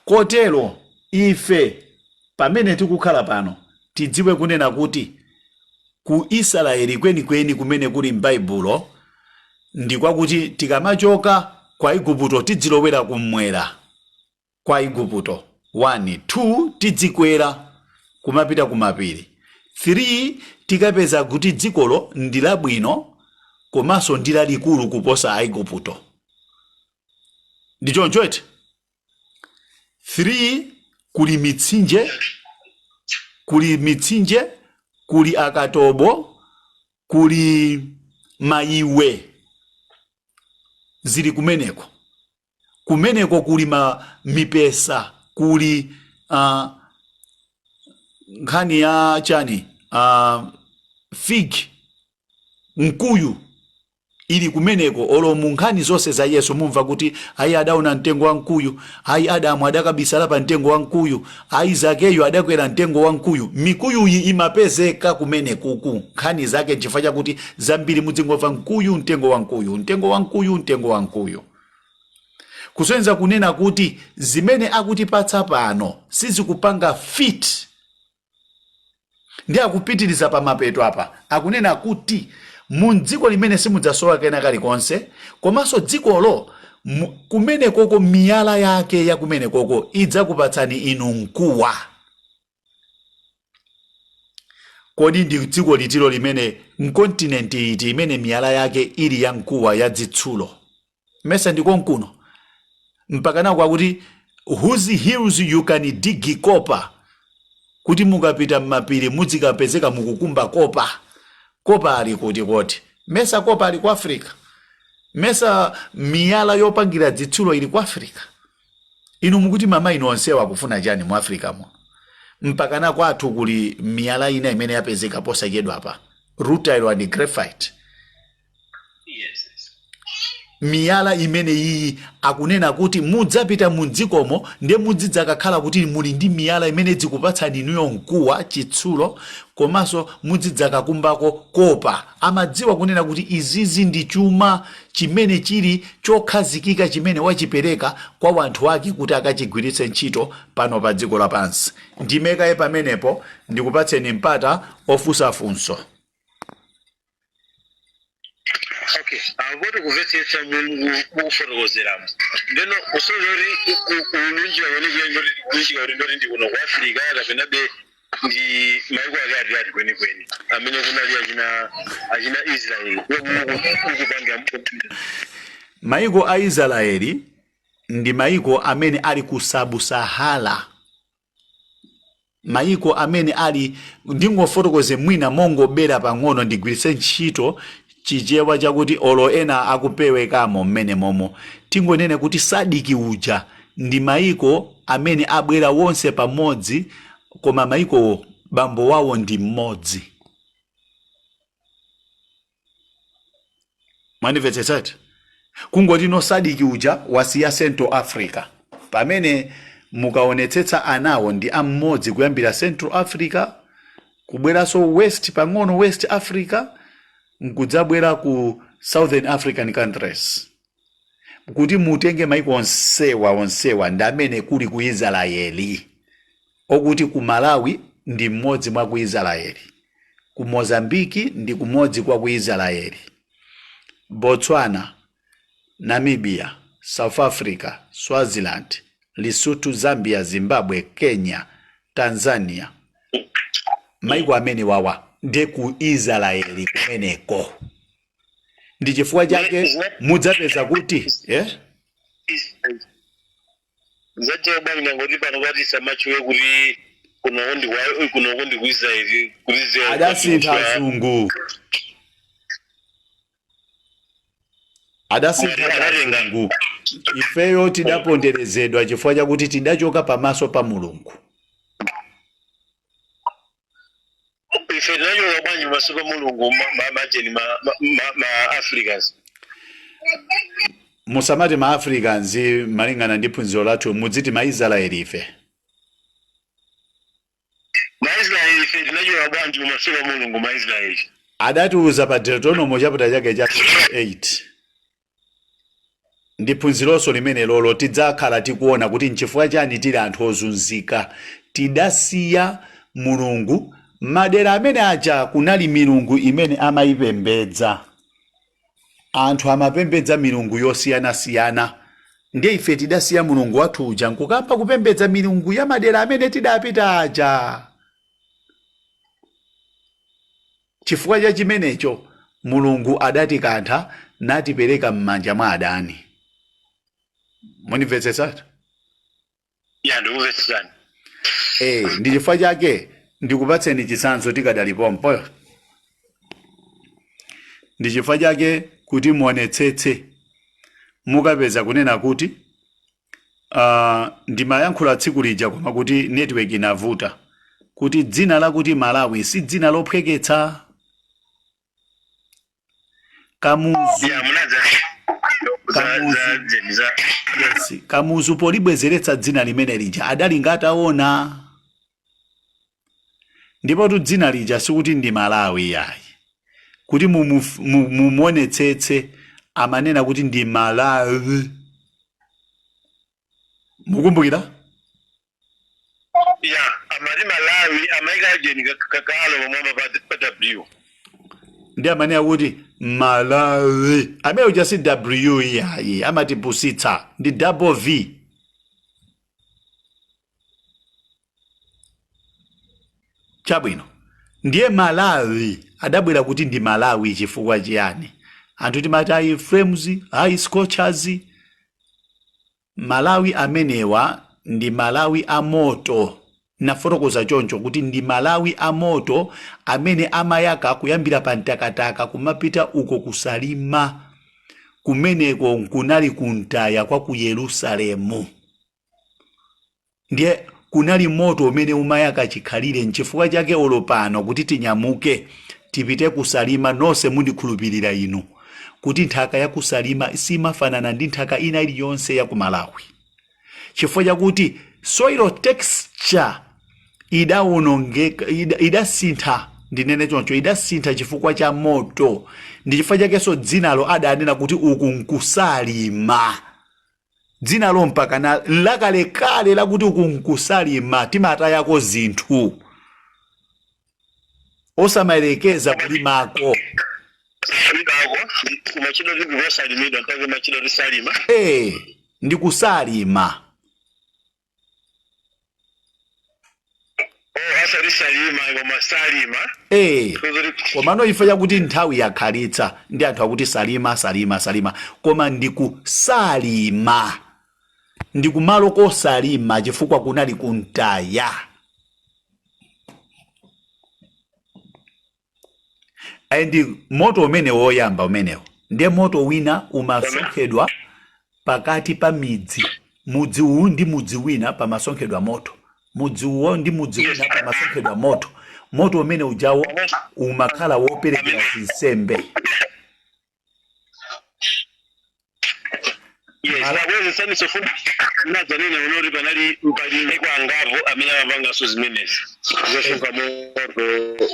Kotero ife pamene tikukhala pano tidziwe kunena kuti ku Israeli kwenikweni kumene kuli m'Baibulo ndi kwakuti tikamachoka kwa Igupto tidzilowera kummwera kwa Igupto, 1, 2 tidzikwera kumapita kumapiri. 3 tikapeza kuti dzikolo ndi labwino komanso ndi lalikulu kuposa Aigupto. Ndi choncho eti? 3 kuli mitsinje, kuli mitsinje, kuli akatobo, kuli maiwe zili kumeneko. Kumeneko kuli ma mipesa, kuli nkhani ya chani, fig, mkuyu ili kumeneko. Olo mu nkhani zonse za Yesu mumva kuti ayi adaona mtengo wa mkuyu, ayi Adamu adakabisala pa mtengo wa mkuyu, ayi Zakeyu adakwera mtengo wa mkuyu. Mikuyuyi imapezeka kumenekuku. Nkhani zake nchifukwa chakuti zambiri mudzingomva mkuyu, mtengo wa mkuyu, mtengo wa mkuyu, mtengo wa mkuyu, kusonyeza kunena kuti zimene akutipatsa pano sizikupanga fit. Ndi akupitiriza pa mapeto apa, akunena kuti mu dziko limene simudzasowa kena kalikonse, komanso dzikolo kumenekoko miyala yake ya kumenekoko idzakupatsani inu mkuwa. Kodi ndi dziko litilo limene, m'kontinenti iti imene miyala yake ili ya mkuwa ya zitsulo? Mesa ndi konkuno? Mpakana kwakuti whose hills you can dig copper, kuti mukapita m'mapiri mudzikapezeka mukukumba copper. Copper ali kuti koti? Mesa copper ali ku Africa? Mesa miyala yopangira zitsulo ili ku Africa? Inu mukuti mamaini onsewa akufuna chani mu Africa muno? Mpakana kwathu kuli miyala ina imene yapezeka posachedwapa, rutile and graphite. Yes. Miyala imene iyi akunena kuti mudzapita mu dzikomo ndiye mudzidzakakhala kuti muli ndi miyala imene dzikupatsani inuyo mkuwa, chitsulo, komanso mudzidzakakumbako copper. Amadziwa kunena kuti izizi ndi chuma chimene chili chokhazikika chimene wachipereka kwa wanthu ake kuti akachigwiritse ntchito pano pa dziko lapansi. Ndimekaye pamenepo, ndikupatseni mpata ofunsa funso. Okay, poti kumvetsetsa mukufotokozeramo, ndeno kusonyeza kuti kulunjika kwenikweni ndoti kulunjika kuti ndoti ndi kuno ku Africa kapena be ndi maiko ake ati ati kwenikweni amene kunali achina Israeli ukupangira? Maiko a Israeli ndi maiko amene ali ku Sub-Sahara, maiko amene ali, ndingofotokoze mwina mongobera pang'ono, ndigwiritse ntchito Chichewa chakuti olo ena akupewekamo mmene momo. Tingonene kuti SADC uja ndi maiko amene abwera wonse pamodzi, koma maikowo bambo wawo ndi mmodzi. Mwandimvetsetsati? Kungoti no SADC uja wasiya Central Africa, pamene mukaonetsetsa anawo ndi amodzi kuyambira Central Africa, kubweranso west pang'ono, West Africa, nkudzabwera ku Southern African countries. Kuti mutenge maiko onsewa, onsewa ndi amene kuli ku Israeli, okuti ku Malawi ndi mmodzi mwa ku Israeli, ku Mozambiki ndi kumodzi kwa ku Israeli, Botswana, Namibia, South Africa, Swaziland, Lesotho, Zambia, Zimbabwe, Kenya, Tanzania, maiko amene wawa ndi ku Israeli kumeneko. Ndi chifukwa chake mudzapeza kuti Zachewa bwanji nangoti pano pati samachiwe kuti kunoko ndi ku Israeli kuti Adasintha azungu, adasintha azungu. Ifeyo tidaponderezedwa chifukwa chakuti tidachoka pamaso pa Mulungu. Ife tinachoka bwanji pamaso pa Mulungu, majeni ma Africans? Musamati ma Africans, malingana ndi phunziro lathu mudziti ma Israeli ife. Maisraeli ife tinachoka bwanji pamaso pa Mulungu, Maisraeli? Adatiuza pa Deuteronomy chapter chake cha 8. Ndi phunzironso limene lolo tidzakhala tikuona kuti nchifukwa chani tili anthu ozunzika. Tidasiya Mulungu. Madera amene aja kunali milungu imene amayipembedza. Anthu amapembedza milungu yosiyanasiyana, ndiye ife tidasiya Mulungu wathu uja nkukamba kupembedza milungu ya madera amene tidapita aja. Chifukwa cha chimenecho Mulungu adatikantha natipereka m'manja mwa adani. Munimvetsetsatu? Ya, ndikumvetsetsani. Ndi chifukwa chake ndikupatseni chitsanzo tikadali pompo. Ndi chifukwa chake kuti muonetsetse mukapeza kunena kuti ndimayankhula tsiku lija koma kuti network inavuta, kuti dzina lakuti Malawi si dzina lophweketsa. Kamuzu Ya, munadza za Kamuzu. za zeni za Yes, Kamuzu polibwezeretsa dzina limene lija adali ngati ataona. Ndipotu dzina lija sikuti ndi Malawi yayi, kuti mumuonetsetse amanena kuti ndi Malawi. Mukumbukira? Ya, amati Malawi, amayika jeni kakalo pamwamba pa W. Ndi amanena kuti Malawi amene uja si W yayi, amatipusitsa, ndi double V. Chabwino, ndiye Malawi adabwera kuti ndi Malawi chifukwa chiyani? Anthu timati ayi Flames, ayi Scorchers. Malawi amenewa ndi malawi a moto. Nafotokoza choncho kuti ndi malawi a moto amene amayaka kuyambira pa Mtakataka kumapita uko kusalima. Kumeneko nkunali kuntaya kwa ku Yerusalemu. Ndiye kunali moto umene umayaka chikhalire. Nchifukwa chake olo pano kuti tinyamuke tipite ku Salima, nonse mundikhulupirira inu kuti nthaka ya ku Salima simafanana ndi nthaka ina iliyonse ya ku Malawi, chifukwa chakuti soil texture idawonongeka, idasintha, ndinene choncho, idasintha chifukwa cha moto. Ndi chifukwa chakenso dzinalo adanena kuti uku nkusalima. Dzinalo mpakana lakalekale lakuti uku nkusalima, timatayako zinthu, osamayerekeza kulimako. Salimako kumachedwa kuti kusalimidwa mpaka kumachedwa kuti salima. Eh, ndi kusalima. Oh, asati salima koma salima. Eh, komano ife chakuti nthawi yakhalitsa ndi anthu akuti salima, salima, salima, koma ndi kusalima, ndi kumalo kosalima chifukwa kunali kuntaya. And moto umene woyamba umenewo, ndiye moto wina umasonkhedwa pakati pa midzi, mudzi uwu ndi mudzi wina pamasonkhedwa moto, mudzi uwo ndi mudzi wina pamasonkhedwa moto. Moto umene ujawo umakhala woperekera zinsembe. Yes, nakuwezesani sofuna nadzanene unoti panali pali maiko angapo amene amapanganso zimenezi zosonkha moto.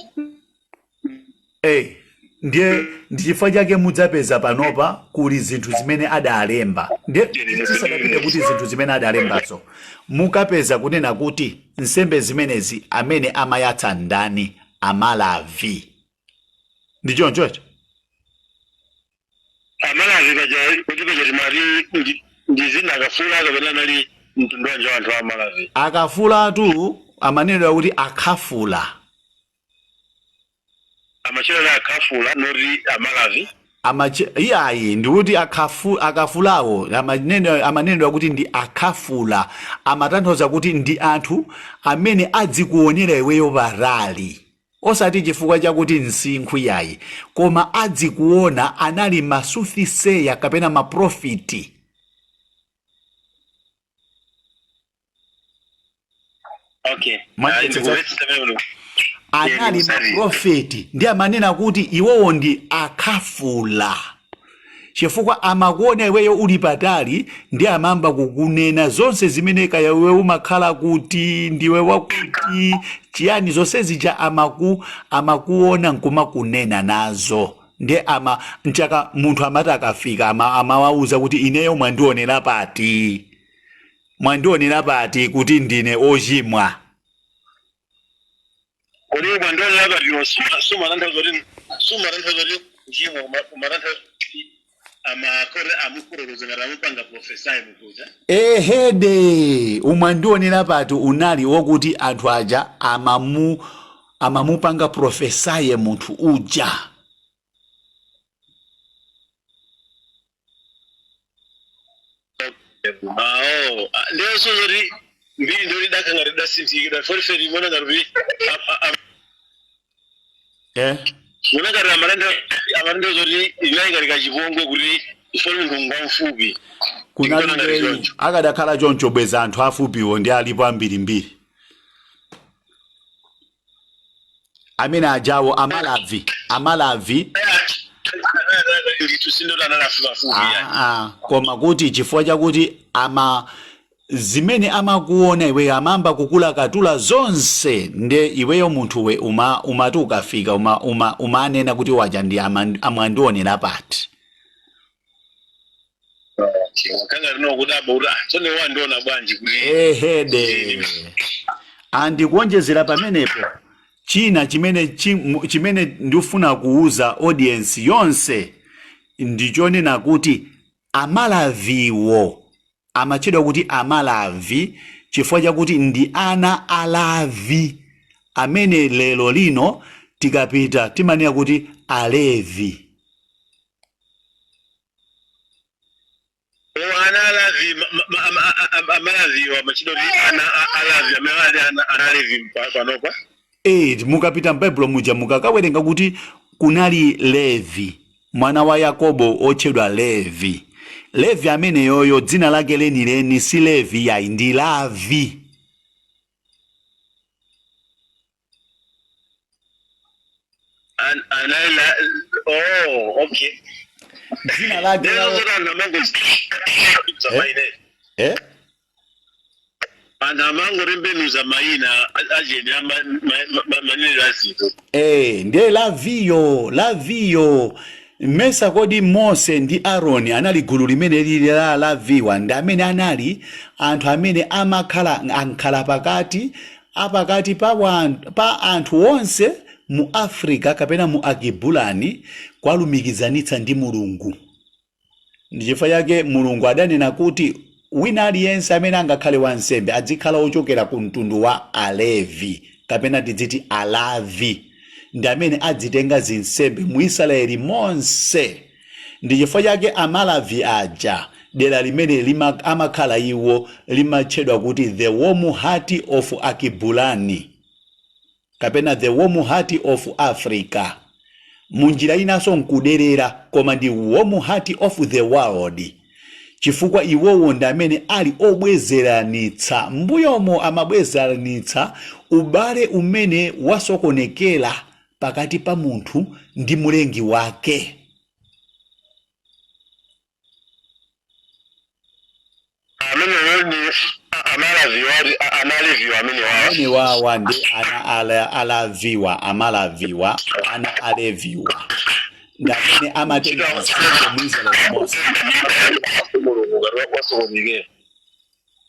Ndiye ndi chifukwa chake mudzapeza panopa kuli zinthu zimene adalemba. Ndiye tisadapite kuti zinthu zimene adalembazo, mukapeza kunena kuti nsembe zimenezi amene amayatsa ndani? Amalavi. Ndi choncho eti? Amalavi paja kuti paja timati ndi zina akafula kapena anali mtundu wanji wa anthu a Amalavi? Akafulatu amanenedwa kuti akhafula. Amachera akhafula, noti Amalavi. Iyayi, ndikuti akafulawo amanenedwa kuti ndi akhafula, amatanthauza kuti ndi anthu amene adzikuonera iweyo patali, osati chifukwa chakuti msinkhu yayi, koma adzikuona, anali ma soothsayer kapena maprofiti. Okay. Mwamvetsetsa? Ndikuvetsetsa pamene. Anali Ndikutsatira. maprofeti, ndi amanena kuti iwowo ndi akhafula chifukwa amakuona iweyo uli patali, ndi amamba kukunena zonse zimene kaya iwe umakhala kuti ndiwe wakuti chiyani, zonse zija amakuona nkumakunena nazo. Ndiye ama nchaka munthu amati akafika amawauza kuti ineyo mwandionera pati, mwandionera pati kuti ndine ochimwa? Kodi mwandionera pati sumatanthauza kuti kuchimwa, umatanthauza kuti amakore amufotokoza ngati amupanga prophesy mukuja? Ehede, umwandionera pati unali wokuti anthu aja amamu Amamupanga prophesy munthu uja. Awo ndiyo zoti mbiri ndo lidakha ngati lidasinthikidwa forife limona ngati kuti mona ngati amalendo zoti inali ngati kachipongwe kuti ifoni munthu ngwamfupi. Kunalibe. Akadakhala choncho bweza anthu afupiwo ndi alipo ambirimbiri amene ajawo amalavi amalavi. Ndithu sindoti analafupafupi. Ah, koma kuti chifukwa chakuti ama zimene amakuona iweyo amamba kukulakatula zonse, nde iweyo munthuwe umati ukafika umanena kuti waja ndi amwandionera pati. Kanga rinokudaba kuti ah, tsono wandiona bwanji kuti? Ehede, andikuonjezera pamenepo china chimene chimene ndifuna kuuza audience yonse ndichonena kuti amalaviwo amatchedwa kuti amalavi chifukwa chakuti ndi ana alavi amene lero lino tikapita timanena kuti alevi. O, ana alavi, amalaviwa amachidwa kuti ana alavi amene ali ana alevi panopa. Mukapita m'Baibulo muja mukakawerenga kuti kunali Levi, mwana wa Yakobo otchedwa Levi. Levi ameneyoyo dzina lake lenileni si Levi yayi, ndi Lavi. Anali oh, okay. Dzina lake lero zoti anthu amango Eh? Eh? Anthu amangotembenuza mayina acheni manenero a zinthu. Ndiye Laviyo, Laviyo mesa kodi Mose ndi Aaroni anali gulu limene lili la Laviwa, ndi amene anali anthu amene amakhala ankhala pakati apakati pa anthu onse mu Africa kapena mu Akibulani kwalumikizanitsa ndi Mulungu. Ndi chifukwa chake Mulungu adanena kuti wina aliyense amene angakhale wansembe adzikhala ochokera ku mtundu wa Alevi kapena tidziti Alavi, ndi amene adzitenga zinsembe mu Israeli monse. Ndi chifukwa chake amalavi aja dera limene amakhala iwo limatchedwa kuti the warm heart of Akibulani kapena the warm heart of Africa. Munjira inanso nkuderera, koma ndi warm heart of the world, chifukwa iwowo ndi amene ali obwezeranitsa. Mbuyomo amabwezeranitsa ubale umene wasokonekera pakati pa munthu ndi mulengi wake. Ameneyo ndi amalaviwa, analeviwa amene wawa. Amene wawa ndi ana alaviwa, amalaviwa, ana aleviwa ndi amene amatenga nsembe mu Israeli monse. Mulungu ngati wasokonekera.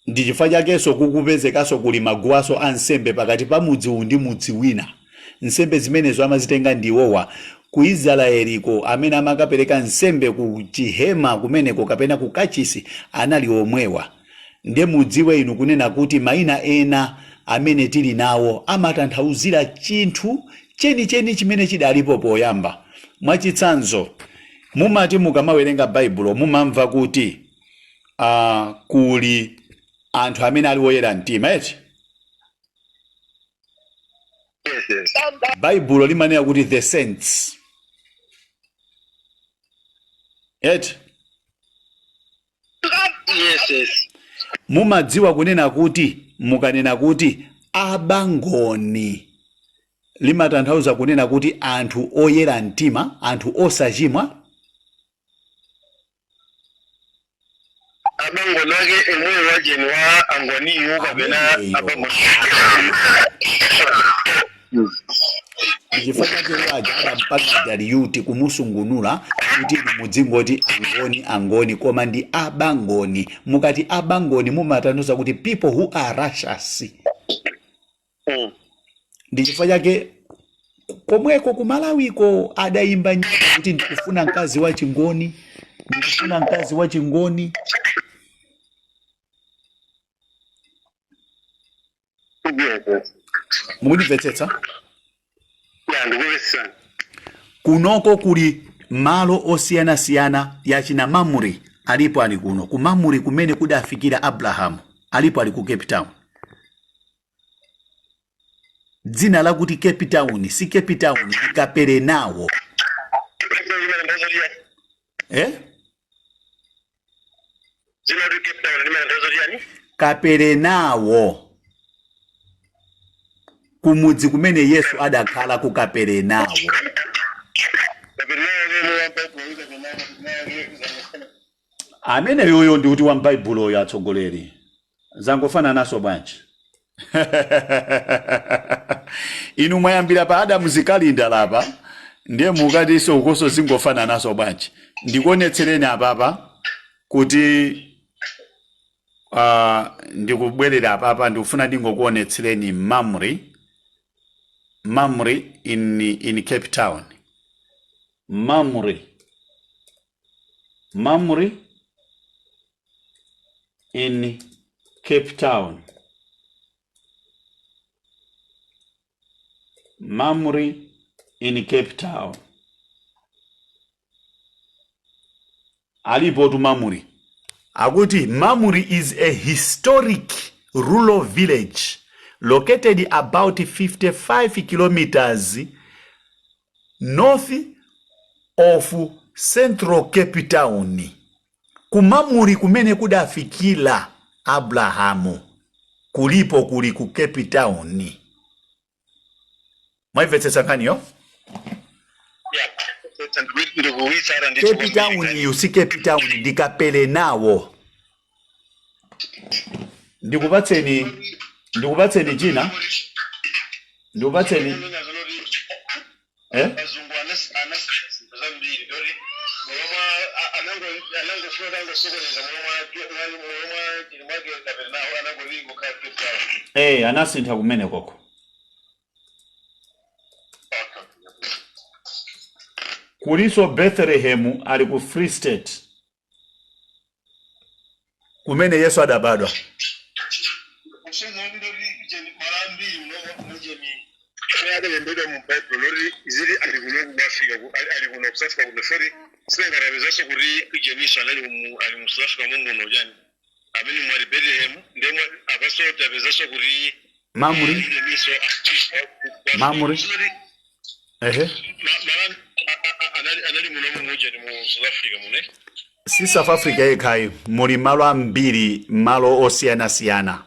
Ndi chifukwa chakenso kukupezekanso kuli maguwaso a nsembe pakati pa mudzi uwu ndi mudzi wina. Nsembe zimenezo amazitenga ndi iwowa. Ku Israeliko amene amakapereka nsembe ku chihema kumeneko kapena ku kachisi anali omwewa. Ndiye mudziwe inu kunena kuti mayina ena amene tili nawo amatanthauzira chinthu chenicheni chimene chidalipo poyamba. Mwachitsanzo, mumati mukamawerenga Baibulo mumamva kuti kuli anthu amene ali oyera mtima, eti? Yes. Baibulo limanena kuti the saints, eti? Yes. Mumadziwa kunena kuti mukanena kuti abangoni limatanthauza kunena kuti anthu oyera mtima, anthu osachimwa? Abangoni ake emweyo wajeni wa angoniyo kapena? Ameneyo. Abangoni. Chifukwa chake waja adampanga Dariyuti kumusungunula kuti inu mudzingoti angoni, angoni, koma ndi abangoni. Mukati abangoni mumatanthauza kuti people who are righteous. Ndi chifukwa chake komweko ku Malawiko adayimba nyimbo kuti ndikufuna mkazi wa chingoni, ndikufuna mkazi wa chingoni. Yes. Mukundimvetsetsa? Ya, ndikumvetsani. Kunoko kuli malo osiyanasiyana yachina Mamre alipo, ali kuno ku Mamre kumene kudafikira Abrahamu, alipo, ali ku Cape Town. Dzina lakuti Cape Town si Cape Town, ndi Kaperenawo. Eh? Dzina kuti Cape Town limatanthauza chiyani? Kaperenawo, kumudzi kumene Yesu adakhala ku Kaperenawo. Amene yoyo ndi kuti wa m'Baibuloyo, atsogoleri, zangofanananso bwanji? Inu mwayambira pa Adamu zikalinda lapa, ndiye mukatinso ukonso zingofanananso bwanji? Ndikuonetsereni apapa kuti ndikubwerera apapa, ndikufuna ndingokuonetsereni Mamre, Mamre in Cape Town, Mamre, Mamre in Cape Town, Mamre in Cape Town. Alipo tu Mamre. Akuti Mamre is a historic rural village located about 55 kilometers north of central Cape Town. Ku Mamre kumene kudafikira Abrahamu kulipo, kuli ku Cape Town. Mwaimvetsetsa nkhaniyo? Ndikuwitsata ndithu. Cape Town iyo si Cape Town, ndi Kaperenawo. Ndikupatseni china, ndikupatseni, eh? Azungu anasintha zambiri doti momwe anangofuna tangosokoneza momwe chili mwake Kaperenawo anangoti ingokhala Cape Town. Eh, anasintha kumene koko. Kuliso Bethlehem, ali ku Free State kumene Yesu adabadwa. Kusonyeza kuti malo ambiri mujeni adalembedwa mu Bible loti zili ali kuno ku Africa, ali kuno ku South Africa kuno, feri sinangatapezanso kuti ijeniso anali ali mu South Africa muno chani amene mwali Bethlehem, ndemwe apaso tapezanso kuti Mamre. Ijeniso. Mamre. Ehe. Anali munomu mujeni mu South Africa mune. Si South Africa yekhayi, muli malo ambiri, malo osiyanasiyana.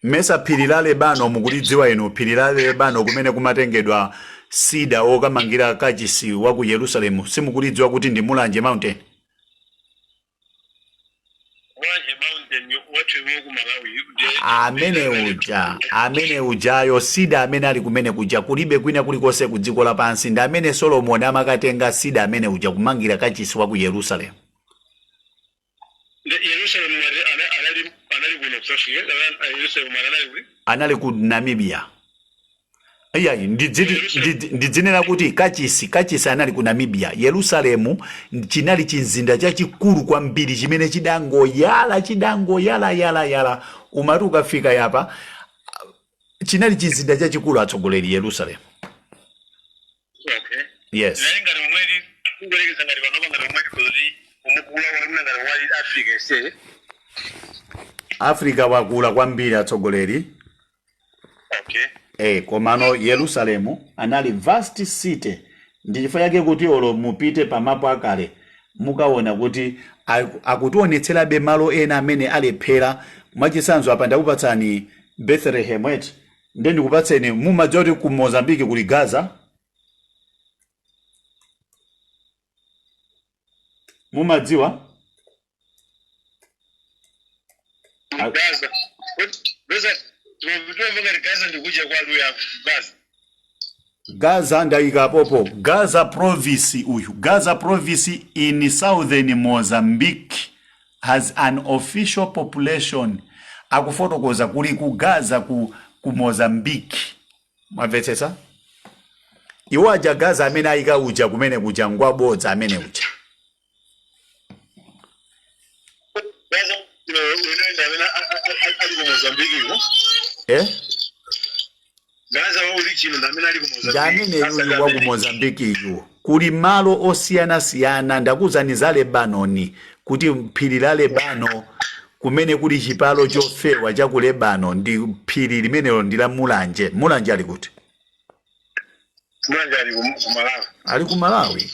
Mesa phiri la Lebano mukulidziwa inu? Phiri la Lebano kumene kumatengedwa sida okamangira kachisi wa ku Yerusalemu, simukulidziwa kuti ndi Mulanje Mountain? Mulanje Mountain wathu ku Malawi? Amene uja, amene ujayo, sida amene ali kumene kuja kulibe kwina kulikonse ku dziko lapansi. Ndi amene Solomoni amakatenga sida amene uja kumangira kachisi wa ku Yerusalemu. Yerusalemu anali kuno ku South Africa? Yerusalemu anali kuti? Anali ku Namibia. Iyayi, ndidzinena kuti kachisi anali ku Namibia. Yerusalemu chinali chimzinda chachikulu kwambiri chimene chidangoyala, chidangoyala yala yala, umati ukafika yapa. Chinali chimzinda chachikulu, atsogoleri, Yerusalemu. Yes. Nali ngati omweri kungorekeza ngati panopa ngati omweri kuti umukula wamuna ngati wali Africa ese. Africa wakula kwambiri, atsogoleri. Eh, komano Yerusalemu anali vast city. Ndi chifukwa chake kuti olo mupite pamapu akale mukaona kuti akutionetserabe malo ena amene alephera. Mwachitsanzo, apa ndakupatsani Bethlehem eti, nde ndikupatseni, mumadziwa kuti ku Mozambiki kuli Gaza? Mumadziwa? Gaza, Gaza timamva ngati Gaza ndikuja kwa Luya Gaza. Gaza ndayikapopo, Gaza province uyu. Gaza province in southern Mozambique has an official population. Akufotokoza kuli ku Gaza ku Mozambique. Mwamvetsetsa? Iwo aja Gaza amene ayika uja kumene kuja ngwabodza amene uja. Gaza unoenda amene ali ku Mozambique ko? Eh? Original ndi amene ali ku Ndi Mozambique. amene Asati yuyu wa ku amene. Mozambiki yu. Kuli malo osiyanasiyana. Ndakuuzani za Lebanoni, kuti phiri la Lebano kumene kuli chipalo chofewa cha ku Lebano, ndi phiri limenelo ndi la Mulanje. Mulanje ali kuti? Mulanje ali ku Malawi. Ali ku Malawi.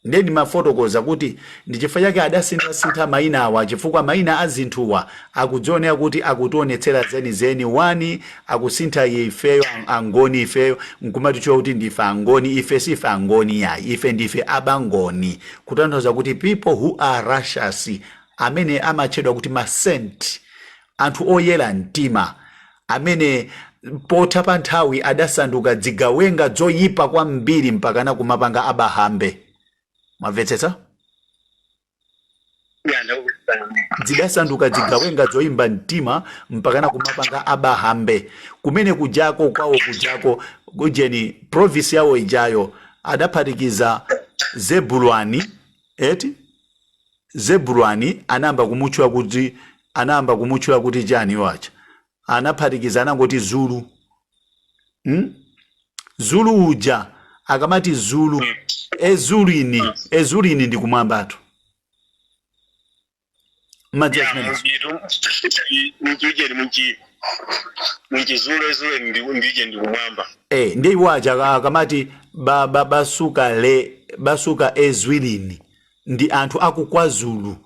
Ndiye ndimafotokoza kuti ndi chifukwa chake adasinthasintha mayina awa, chifukwa mayina a zinthuwa akudzionera kuti akutionetsera zenizeni. Wani akusintha ifeyo Angoni, ifeyo nkumatitchula kuti ndife Angoni. Ife sife Angoni yayi, ife ndife Abangoni, kutanthauza kuti people who are righteous, amene amatchedwa kuti ma saint, anthu oyera mtima amene potha pa nthawi adasanduka dzigawenga dzoyipa kwambiri mpakana kumapanga abahambe. Mwamvetsetsa? Ya, ndakuvetsetsa. Zidasanduka dzigawenga dzoyimba mtima mpakana kumapanga abahambe. Kumene kujako kwawo kujako kujeni province yawo ijayo adaphatikiza Zebulwani, eti? Zebulwani anayamba kumutchula kuti chani iwo aja? Anaphatikiza, anangoti Zulu, Zulu uja akamati Zulu, ezulini, ezulini ndi kumwambatu. Mmadziwa Ya. zimenezo? Munchiujeni, munchizulu ezulu ndije ndi kumwamba. Eh, ndiye iwo aja akamati basuka le basuka ezwilini ndi anthu aku KwaZulu.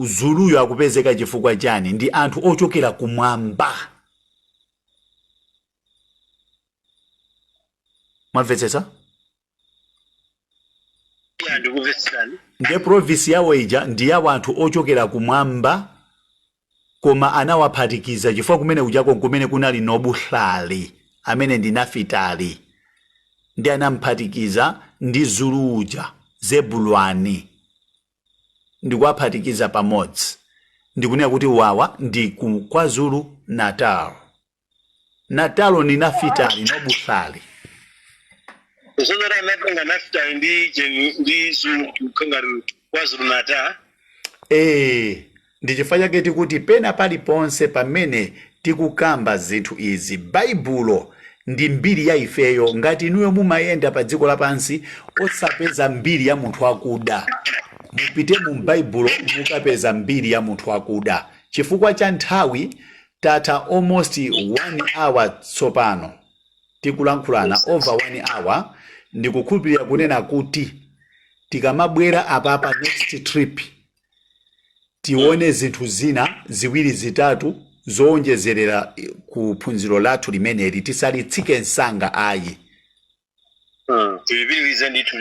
Zuluyo akupezeka chifukwa chani? Ndi anthu ochokera kumwamba. Mwamvetsetsa? Ya, ndikumvetsetsani. Ndiye province yawo ija ndi yawo anthu ochokera kumwamba, koma anawaphatikiza chifukwa kumene kujako kumene kunali Nobuhlali amene ndi Nafitali, ndi anamphatikiza ndi Zulu uja Zebulwani, ndikuwaphatikiza pamodzi ndikunena kuti wawa ndi ku KwaZulu Natal. Natal ni Nafitali, Nobuhlali. Kusonyera anatenga Nafitali ndi jeni ndi Zulu kangati KwaZulu Natal. Eh, ndi chifukwa chake tikuti pena paliponse pamene tikukamba zinthu izi, Baibulo ndi mbiri ya ifeyo. Ngati inuyo mumayenda pa dziko lapansi osapeza mbiri ya munthu akuda, mupite mu Baibulo mukapeza mbiri ya munthu akuda. Chifukwa cha nthawi, tatha almost one hour tsopano tikulankhulana, over one hour. Ndikukhulupirira kunena kuti tikamabwera apapa next trip, tione zinthu zina ziwiri zitatu zowonjezerera ku phunziro lathu limeneli. Tisalitsike msanga ayi. Tilipitirize ndithu,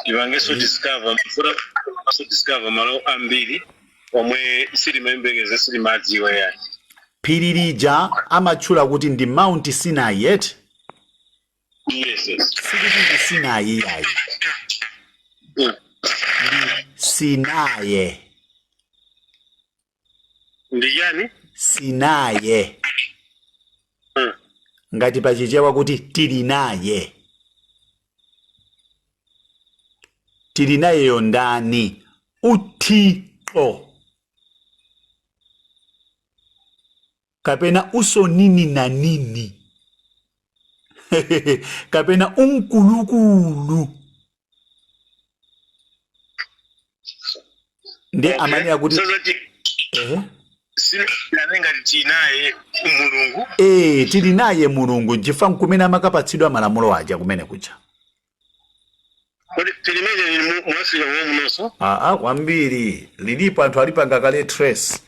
tipangenso discover, so discover malo ambiri omwe sitimayembekeza, sitimadziwa yayi. Phiri lija amatchula kuti ndi Mount Sinai, yet? Yes. Sikuti ndi Sinai yayi. Ndi Sinaye. Ndi chani? Sinaye. Ngati pachichewa kuti tili naye. Tili nayeyo ndani? Uthixo kapena usonini na nini kapena unkulukulu ndiye amanena kuti So zoti ehe. Sinane ngati tinaye Mulungu. Eh, tili naye Mulungu, chifukwa nkumene amakapatsidwa malamulo aja kumene kuja. Kodi tilimene lili mu Africa momwe munonso? Aa, kwambiri lilipo. Anthu alipanga kale trace,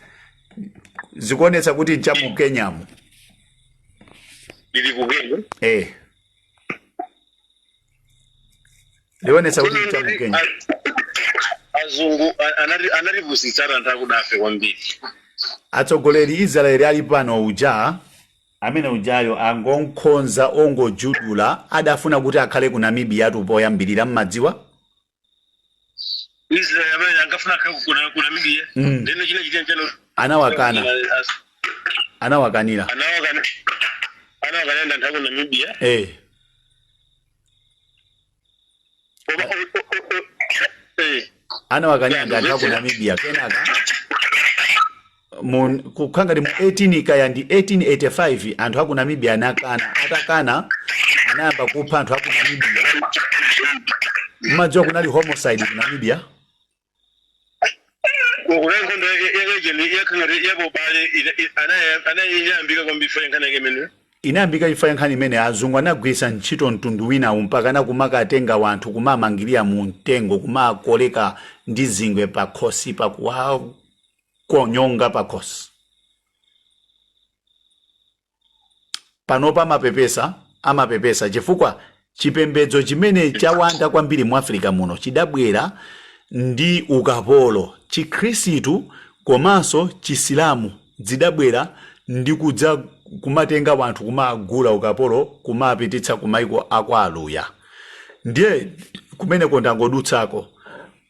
zikuonetsa kuti ncha mu Kenyamu. Lili ku Kenya? Eh, lionetsa kuti ncha mu Kenya. Azungu anatipusitsana anthu akudafe kwambiri. Atsogoleri Israeli ali pano uja, amene ujayo angonkhonza ongojudula, adafuna kuti akhale ku Namibia tu poyambirira, mmadziwa? Israel amene ankafuna akhale ku Namibia. Ndeno china chitia nchano? Anawakana, anawakanira. Anawakana ndi anthu aku Namibia. Eh. Eh. Anawakanira ndi anthu aku Namibia. Kenaka Mu kukhala ngati mu 18 kaya ndi 1885, anthu aku Namibia anakana. Atakana, anayamba kupha anthu aku Namibia. Mmadziwa kunali homicide ku Namibia? Kunali nkhondo yajeni yakhangati yabobale anayiyambika kwambiri fa nkhani yake imeneyo. Inayambika chifukwa cha nkhani imene azungu anagwiritsa ntchito mtundu winawu mpaka nakumakatenga wanthu, kumamangirira mu mtengo, kumakoleka ndi zingwe pakhosi, pakuwakonyonga pakhosi. Panopa amapepesa, amapepesa chifukwa chipembedzo chimene chawanda kwambiri mu Africa muno chidabwera ndi ukapolo. Chikhristu komanso Chisilamu zidabwera ndi kudza kumatenga wanthu, kumagula ukapolo, kumapititsa kumaiko akwa aluya. Ndiye kumeneko ndangodutsako.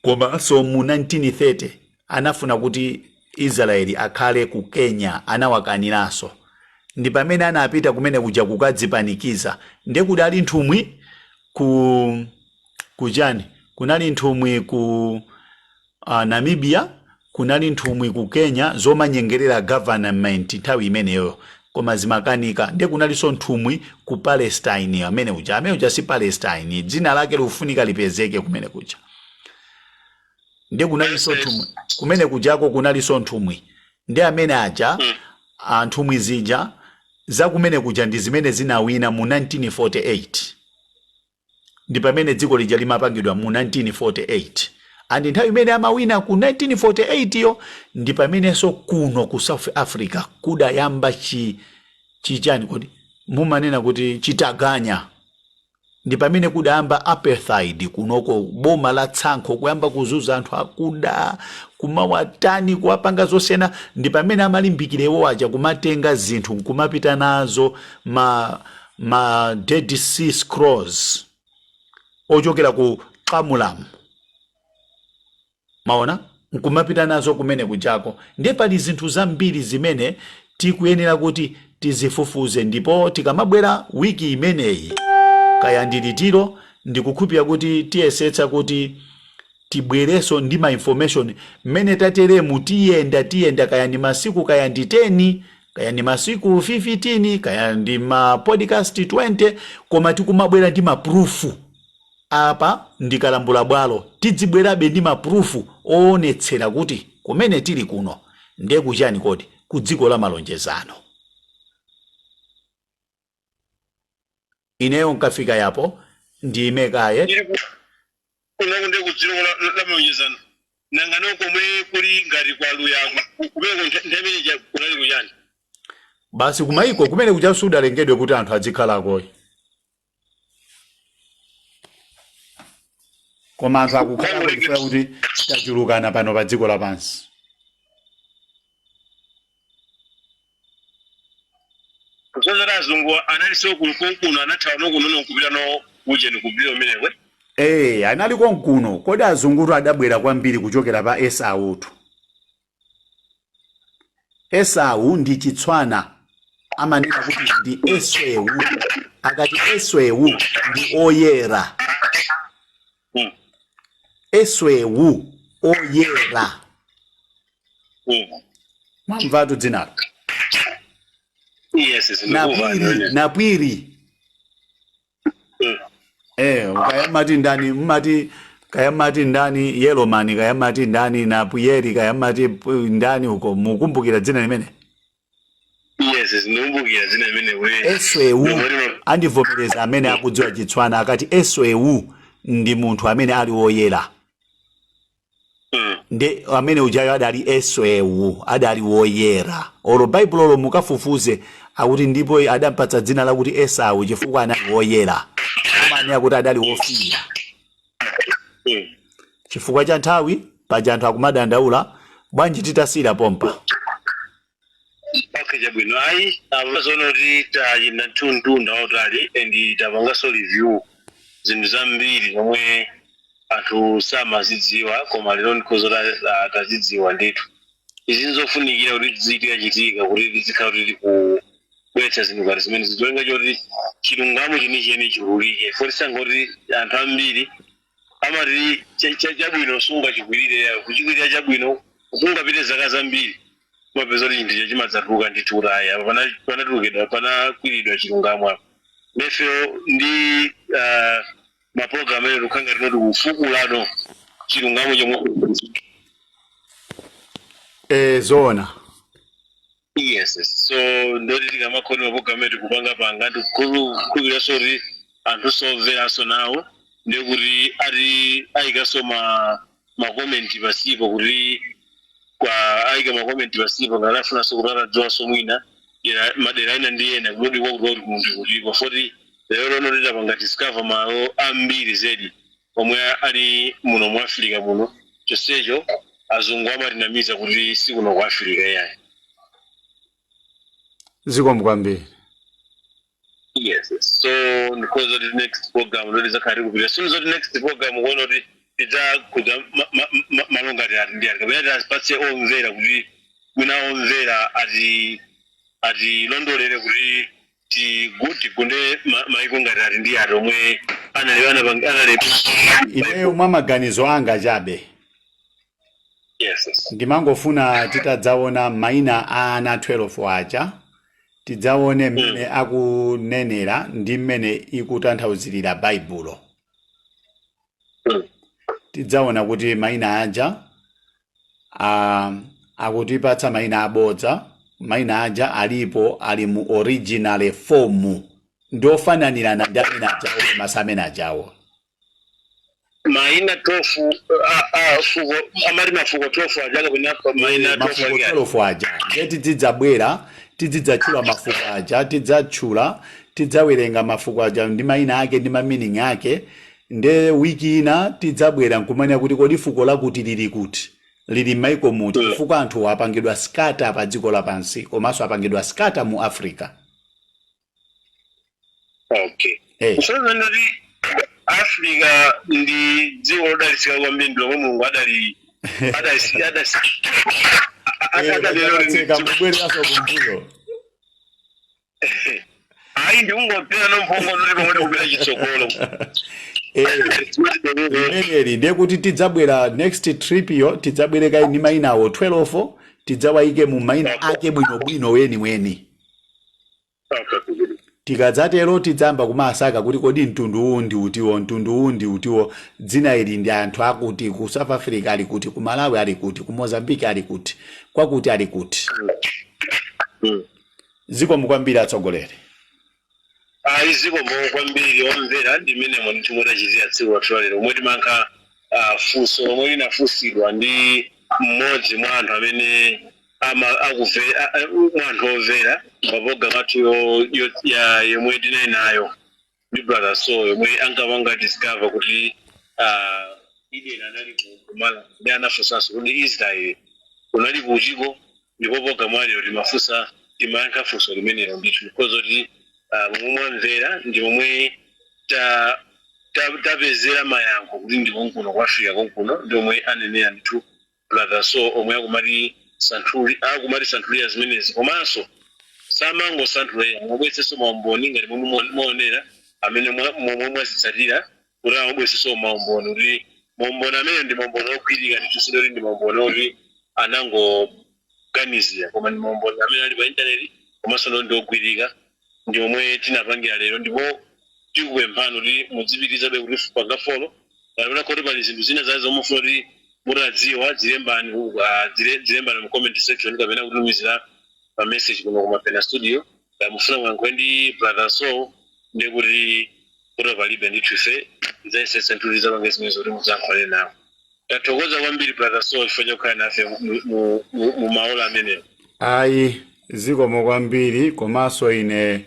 Komanso mu 1930 anafuna kuti Israeli akhale ku Kenya, anawakaniranso. Ndi pamene anapita kumene kuja kukadzipanikiza. Ndiye kudali nthumwi ku kuchani, kunali nthumwi ku Namibia, kunali nthumwi ku Kenya zomanyengerera government nthawi imeneyo, koma zimakanika. Ndiye kunalinso nthumwi ku Palestine. Amene uja si Palestine, dzina lake likufunika lipezeke kumene kuja. Ndiye kunalinso nthumwi kumene kujako, kunalinso nthumwi. Ndi amene aja nthumwi zija za kumene kuja ndi zimene zinawina mu 1948. Ndi pamene dziko lija limapangidwa mu 1948. And nthawi imene amawina ku 1948 yo, ndi pamenenso kuno ku South Africa kudayamba chichani kodi mumanena kuti chitaganya. Ndi pamene kudayamba apartheid kunoko, boma la tsankho, kuyamba kuzunza anthu akuda, kumawatani, kuwapanga zosiyana. Ndi pamene amalimbikira iwo aja kumatenga zinthu nkumapita nazo, ma Dead Sea Scrolls ochokera ku Qumran, maona, nkumapita nazo kumene kujako. Ndiye pali zinthu zambiri zimene tikuyenera kuti tizifufuze, ndipo tikamabwera wiki imeneyi, kaya ndilitiro, ndikukhulupirira kuti tiyesetsa kuti tibwereso ndi ma information mmene tateremu. Tiyenda, tiyenda, kaya ndi masiku, kaya ndi 10, kaya ndi masiku 15, kaya ndi ma podcast 20, koma tikumabwera ndi ma proof. Apa ndikalambula bwalo, tidzibwerabe ndi ma proof oonetsera kuti kumene tili kuno ndiye kuchani kodi? Ku dziko la malonjezano. Ineyo nkafika yapo, ndiyime kaye. Tili kunoko ndi kudziko la malonjezano. Nangano komwe kuli ngati kwaluya kumene nthawi imene kunali kuchani? Basi, kumayiko kumene kuja sudalengedwe kuti anthu adzikhalako, koma anthu akukhalako chifukwa kuti tachulukana pano pa dziko lapansi. Kusonyeza azungu analinso kuno, anathawa nokuno kupita no kujeni kupita umenekwe. Eh, analiko nkuno. Kodi azungutu adabwera kwambiri kuchokera pa Esautu. Esau ndi Chitswana, amanena kuti ndi Eswewu. Akati Eswewu ndi oyera. Eswewu, oyera. Mwamvatu dzinalo? Yes, ndikuva. Napwiri, napwiri. Eh, kaya mati ndani, mmati kaya mati ndani, Yelomani, kaya mati ndani, Napuyeri, kaya mati ndani uko, mukumbukira dzina limene? Yes, ndikumbukira dzina limene we. Eswewu. Andivomereza amene akudziwa Chitswana. Akati Eswewu ndi munthu amene ali woyera. Ndi amene ujayo adali Eswewu, adali woyera. Olo Baibulo mukafufuze, akuti ndipo adampatsa dzina lakuti Esau chifukwa anali woyera, amanena kuti adali wofiira. Chifukwa cha nthawi, paja anthu akumadandaula, bwanji titasiyira pompa? Okay, chabwino. Ayi, amazoona kuti tayenda mtunda wautali and tapanganso review zinthu zambiri zomwe anthu samazidziwa, koma lero ndikhoza tazidziwa ndithu. Izi nzofunikira kuti zitikachitika kuti tizikhala kuti tikubweretsa zinthu ngati zimene zizolenga choti chilungamo chenicheni chiululike, fotisanga kuti anthu ambiri amati chabwino sungachikwirire, kuchikwirira chabwino kungapite zaka zambiri. Mapeza kuti chinthu chimadzatuluka ndithu kuti ayi, apa panatulukidwa, panakwiridwa chilungamo apa. Nefeyo ndi mapulogalamu ene tikhanga tinoti kufukulano chilungamo chomwe. Zoona. Yes, so ndoti tikamakhoni mapulogalamu etu kupanga panga, ndikukhulupiriranso kuti anthu somveranso nawo, ndikuti ati ayikaso ma comment pasipo, kuti kwa ayika ma comment pasipo ngati afunanso kuti atadziwanso mwina madera ena ndi ena, kuti kwakuti munthu kutiko foti lero lono titapanga discover malo ambiri zedi omwe ali muno mu Africa muno, chonsecho azungu amatinamiza kuti sikuno ku Africa yayi. Zikomo kwambiri. Yes, so ndikhoza kuti next program ndoti zakhala tikupita soon, zoti next program kuona kuti tidzakhudza malo ngati ati ndi ati, kapena tiazipatse omvera kuti mwina omvera ati atilondolere kuti tigunde maiko ngati ati ndi ati omwe anali anali. Ineyo mwa maganizo anga chabe, Yes. ndimangofuna titadzaona mayina a ana 12 aja, tidzaone mmene akunenera ndi mmene ikutanthauzirira Baibulo. Tidzaona kuti mayina aja akutipatsa mayina abodza. Mayina aja alipo, ali mu original form, ndiofananirana ndi amene ajawo, koma amene ajawo. Mayina 12 fuko amati mafuko 12 aja kapena mayina 12? Mafuko Ali 12 aja. Ndiye tidzidzabwera, tidzidzatchula mafuko aja, tidzatchula, tidzawerenga mafuko aja ndi mayina ake ndi ma meaning ake. Nde wiki ina tidzabwera nkumanena kuti kodi fuko lakuti lili kuti, lili m'maiko muti, chifukwa anthu apangidwa scatter pa dziko lapansi, komanso apangidwa scatter mu Africa. Kusonyeza ndoti Africa ndi dziko lodalitsika kwambiri, ndi lomwe Mulungu adali adali adali Tseka, mubwereranso kumbuyo. Ayi, ndikungopera nomphongo ndoti pomwe tikupita chitsogolo. Limeneli ndiye kuti tidzabwera next trip yo, tidzabwereka ndi mayina awo 12, tidzawayike mu mayina ake bwinobwino weniweni. Tikadzatero tidzamba kumasaka kuti kodi mtundu uwu ndi utiwo, mtundu uwu ndi utiwo, dzina ili ndi anthu akuti, ku South Africa ali kuti, ku Malawi ali kuti, ku Mozambique ali kuti, kwakuti ali kuti. Zikomo kwambiri, atsogoleri. Ayi, zikomo kwambiri. Omvera, ndi mmene ndithu mutachitira tsiku lathu lalero, omwe timayankha funso lomwe linafunsidwa ndi mmodzi mwa anthu amene ama akuve mwa anthu omvera pa program athu yomwe tinali nayo ndi Brother So, yomwe ankapanga discover kuti Eden anali ku Malawi, ndi anafunsanso kuti Israel unali kutiko. Ndipo program alero timafunsa, timayankha funso limenelo ndithu, because kuti momwe mwamvera ndi momwe tapezera mayankho kuti ndi konkuno ku Africa konkuno, ndi omwe anenera ndithu Brother So, omwe akumati santhuli, akumati santhulira zimenezi, komanso samangosanthula, amabweretsenso maumboni ngati momwe mwaonera amene momwe mwazitsatira, kuti amabweretsenso maumboni, kuti maumboni amene ndi maumboni ogwirika ndithu, sindoti ndi maumboni oti anangoganizira, koma ndi maumboni amene ali pa intaneti, komanso ndi ogwirika, ndi omwe tinapangira lero. Ndipo tikupemphani kuti mudzipitirizabe kuti panga follow, kapena kuti pali zinthu zina zazo zomwe mufuna kuti mutadziwa, zilembani, zilembani mu comment section, kapena kutumizira pa message kuno ku Mapena Studio. Ngati mufuna muyankhule ndi Brother So, ndi kuti palibe ndithu, ife tidzayesesa ndithu, tidzapanga zimenezo kuti mudzayankhulane nawo. Tathokoza kwambiri, Brother So, chifukwa chokhala nafe mu maola amenewo. Ayi, zikomo kwambiri. Komanso ine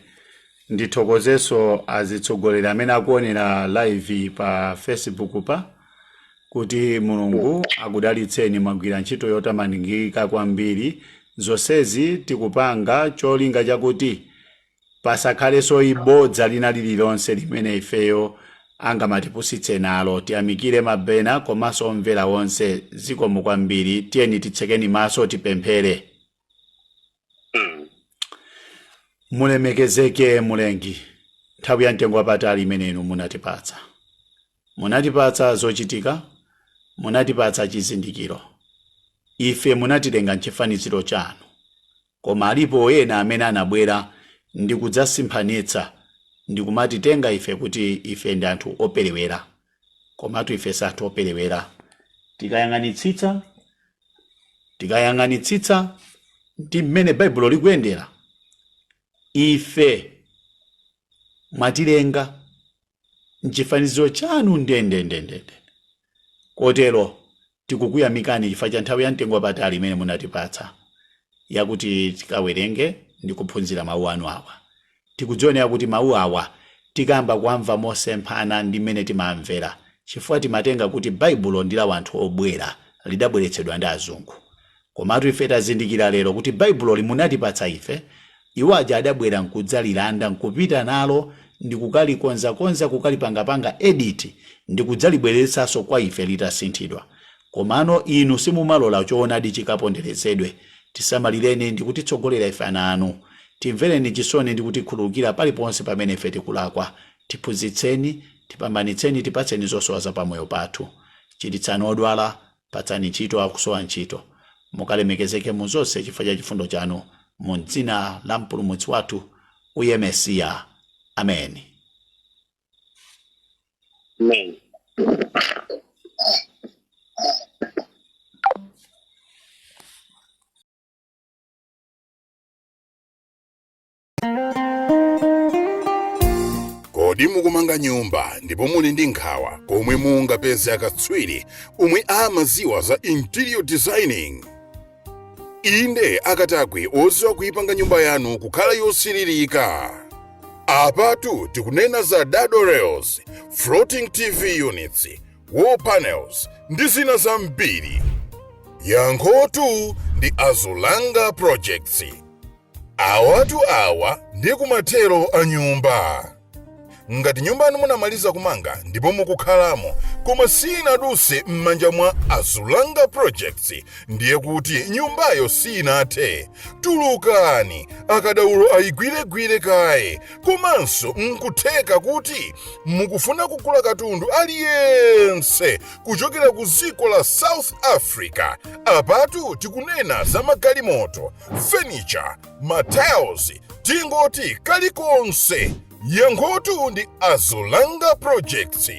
ndithokozenso azitsogoleri amene akuonera live pa Facebook pa, kuti Mulungu akudalitseni, mwagwira ntchito yotamandika kwambiri. Zonsezi tikupanga cholinga chakuti pasakhalenso ibodza lina lililonse limene ifeyo angamatipusitse nalo. Tiyamikire mabena komanso omvera onse. Zikomo kwambiri. Tiyeni titsekeni maso, tipemphere. Mulemekezeke Mulengi, nthawi ya mtengo wapatali imene inu munatipatsa. Munatipatsa zochitika, munatipatsa chizindikiro. Ife munatilenga mchifaniziro chanu. Koma alipo ena amene anabwera ndi kudzasimphanitsa ndi kumatitenga ife kuti ife ndi anthu operewera, komatu ife si anthu operewera. Tikayang'anitsitsa ndi mmene Baibulo likuyendera, ife mwatilenga mchifaniziro chanu ndendendendende. Kotero tikukuyamikani chifukwa cha nthawi ya mtengo wapatali imene munatipatsa yakuti tikawerenge ndi kuphunzira mawu anu awa. Tikudzionera kuti mawu awa tikamba kuamva mosemphana ndi mmene timamvera, chifukwa timatenga kuti Baibulo ndi la wanthu obwera, lidabweretsedwa ndi azungu. Komatu ife tazindikira lero kuti Baibulo limunatipatsa ife, iwo aja adabwera nkudzalilanda nkupita nalo ndi kukalikonzakonza, kukalipangapanga edit, ndi kudzalibweretsanso kwa ife litasinthidwa. Komano inu simumalola choonadi chikaponderezedwe. Tisamalireni ndi kutitsogolera ife ana anu. Timvereni chisoni ndi kutikhululukira paliponse pamene ife tikulakwa. Tiphunzitseni, tipambanitseni, tipatseni zosowa za pamoyo pathu. Chiritsani odwala, patsani ntchito akusowa ntchito. Mukalemekezeke mu zonse chifukwa cha chifundo chanu, mu dzina la Mpulumutsi wathu uye Mesiya, ameni. Amen. Kodi mukumanga nyumba ndipo muli ndi nkhawa komwe mungapeze akatswiri omwe amaziwa za interior designing? Inde, akatakwe oziwa kuipanga nyumba yanu kukhala yosiririka. Apatu tikunena za dado rails, floating TV units, wall panels ndi zina zambiri. Yankhotu ndi Azulanga Projects. Awatu awa ndi kumathero a nyumba. Ngati nyumba yanu munamaliza kumanga ndipo mukukhalamo, koma sinaduse m'manja mwa Azulanga Projects, ndiye kuti nyumbayo sinathe. Tulukani, akadaulo ayigwiregwire kaye. Komanso nkutheka kuti mukufuna kugula katundu aliyense kuchokera ku dziko la South Africa. Apatu tikunena za magalimoto, furniture, matiles, tingoti kalikonse. Yankhotu ndi Azulanga Projects.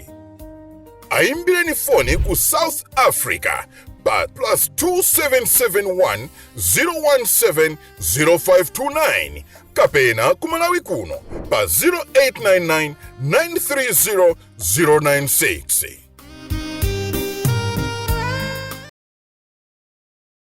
Ayimbireni foni ku South Africa pa +2771 017 0529 kapena ku Malawi kuno pa 0899 930 096.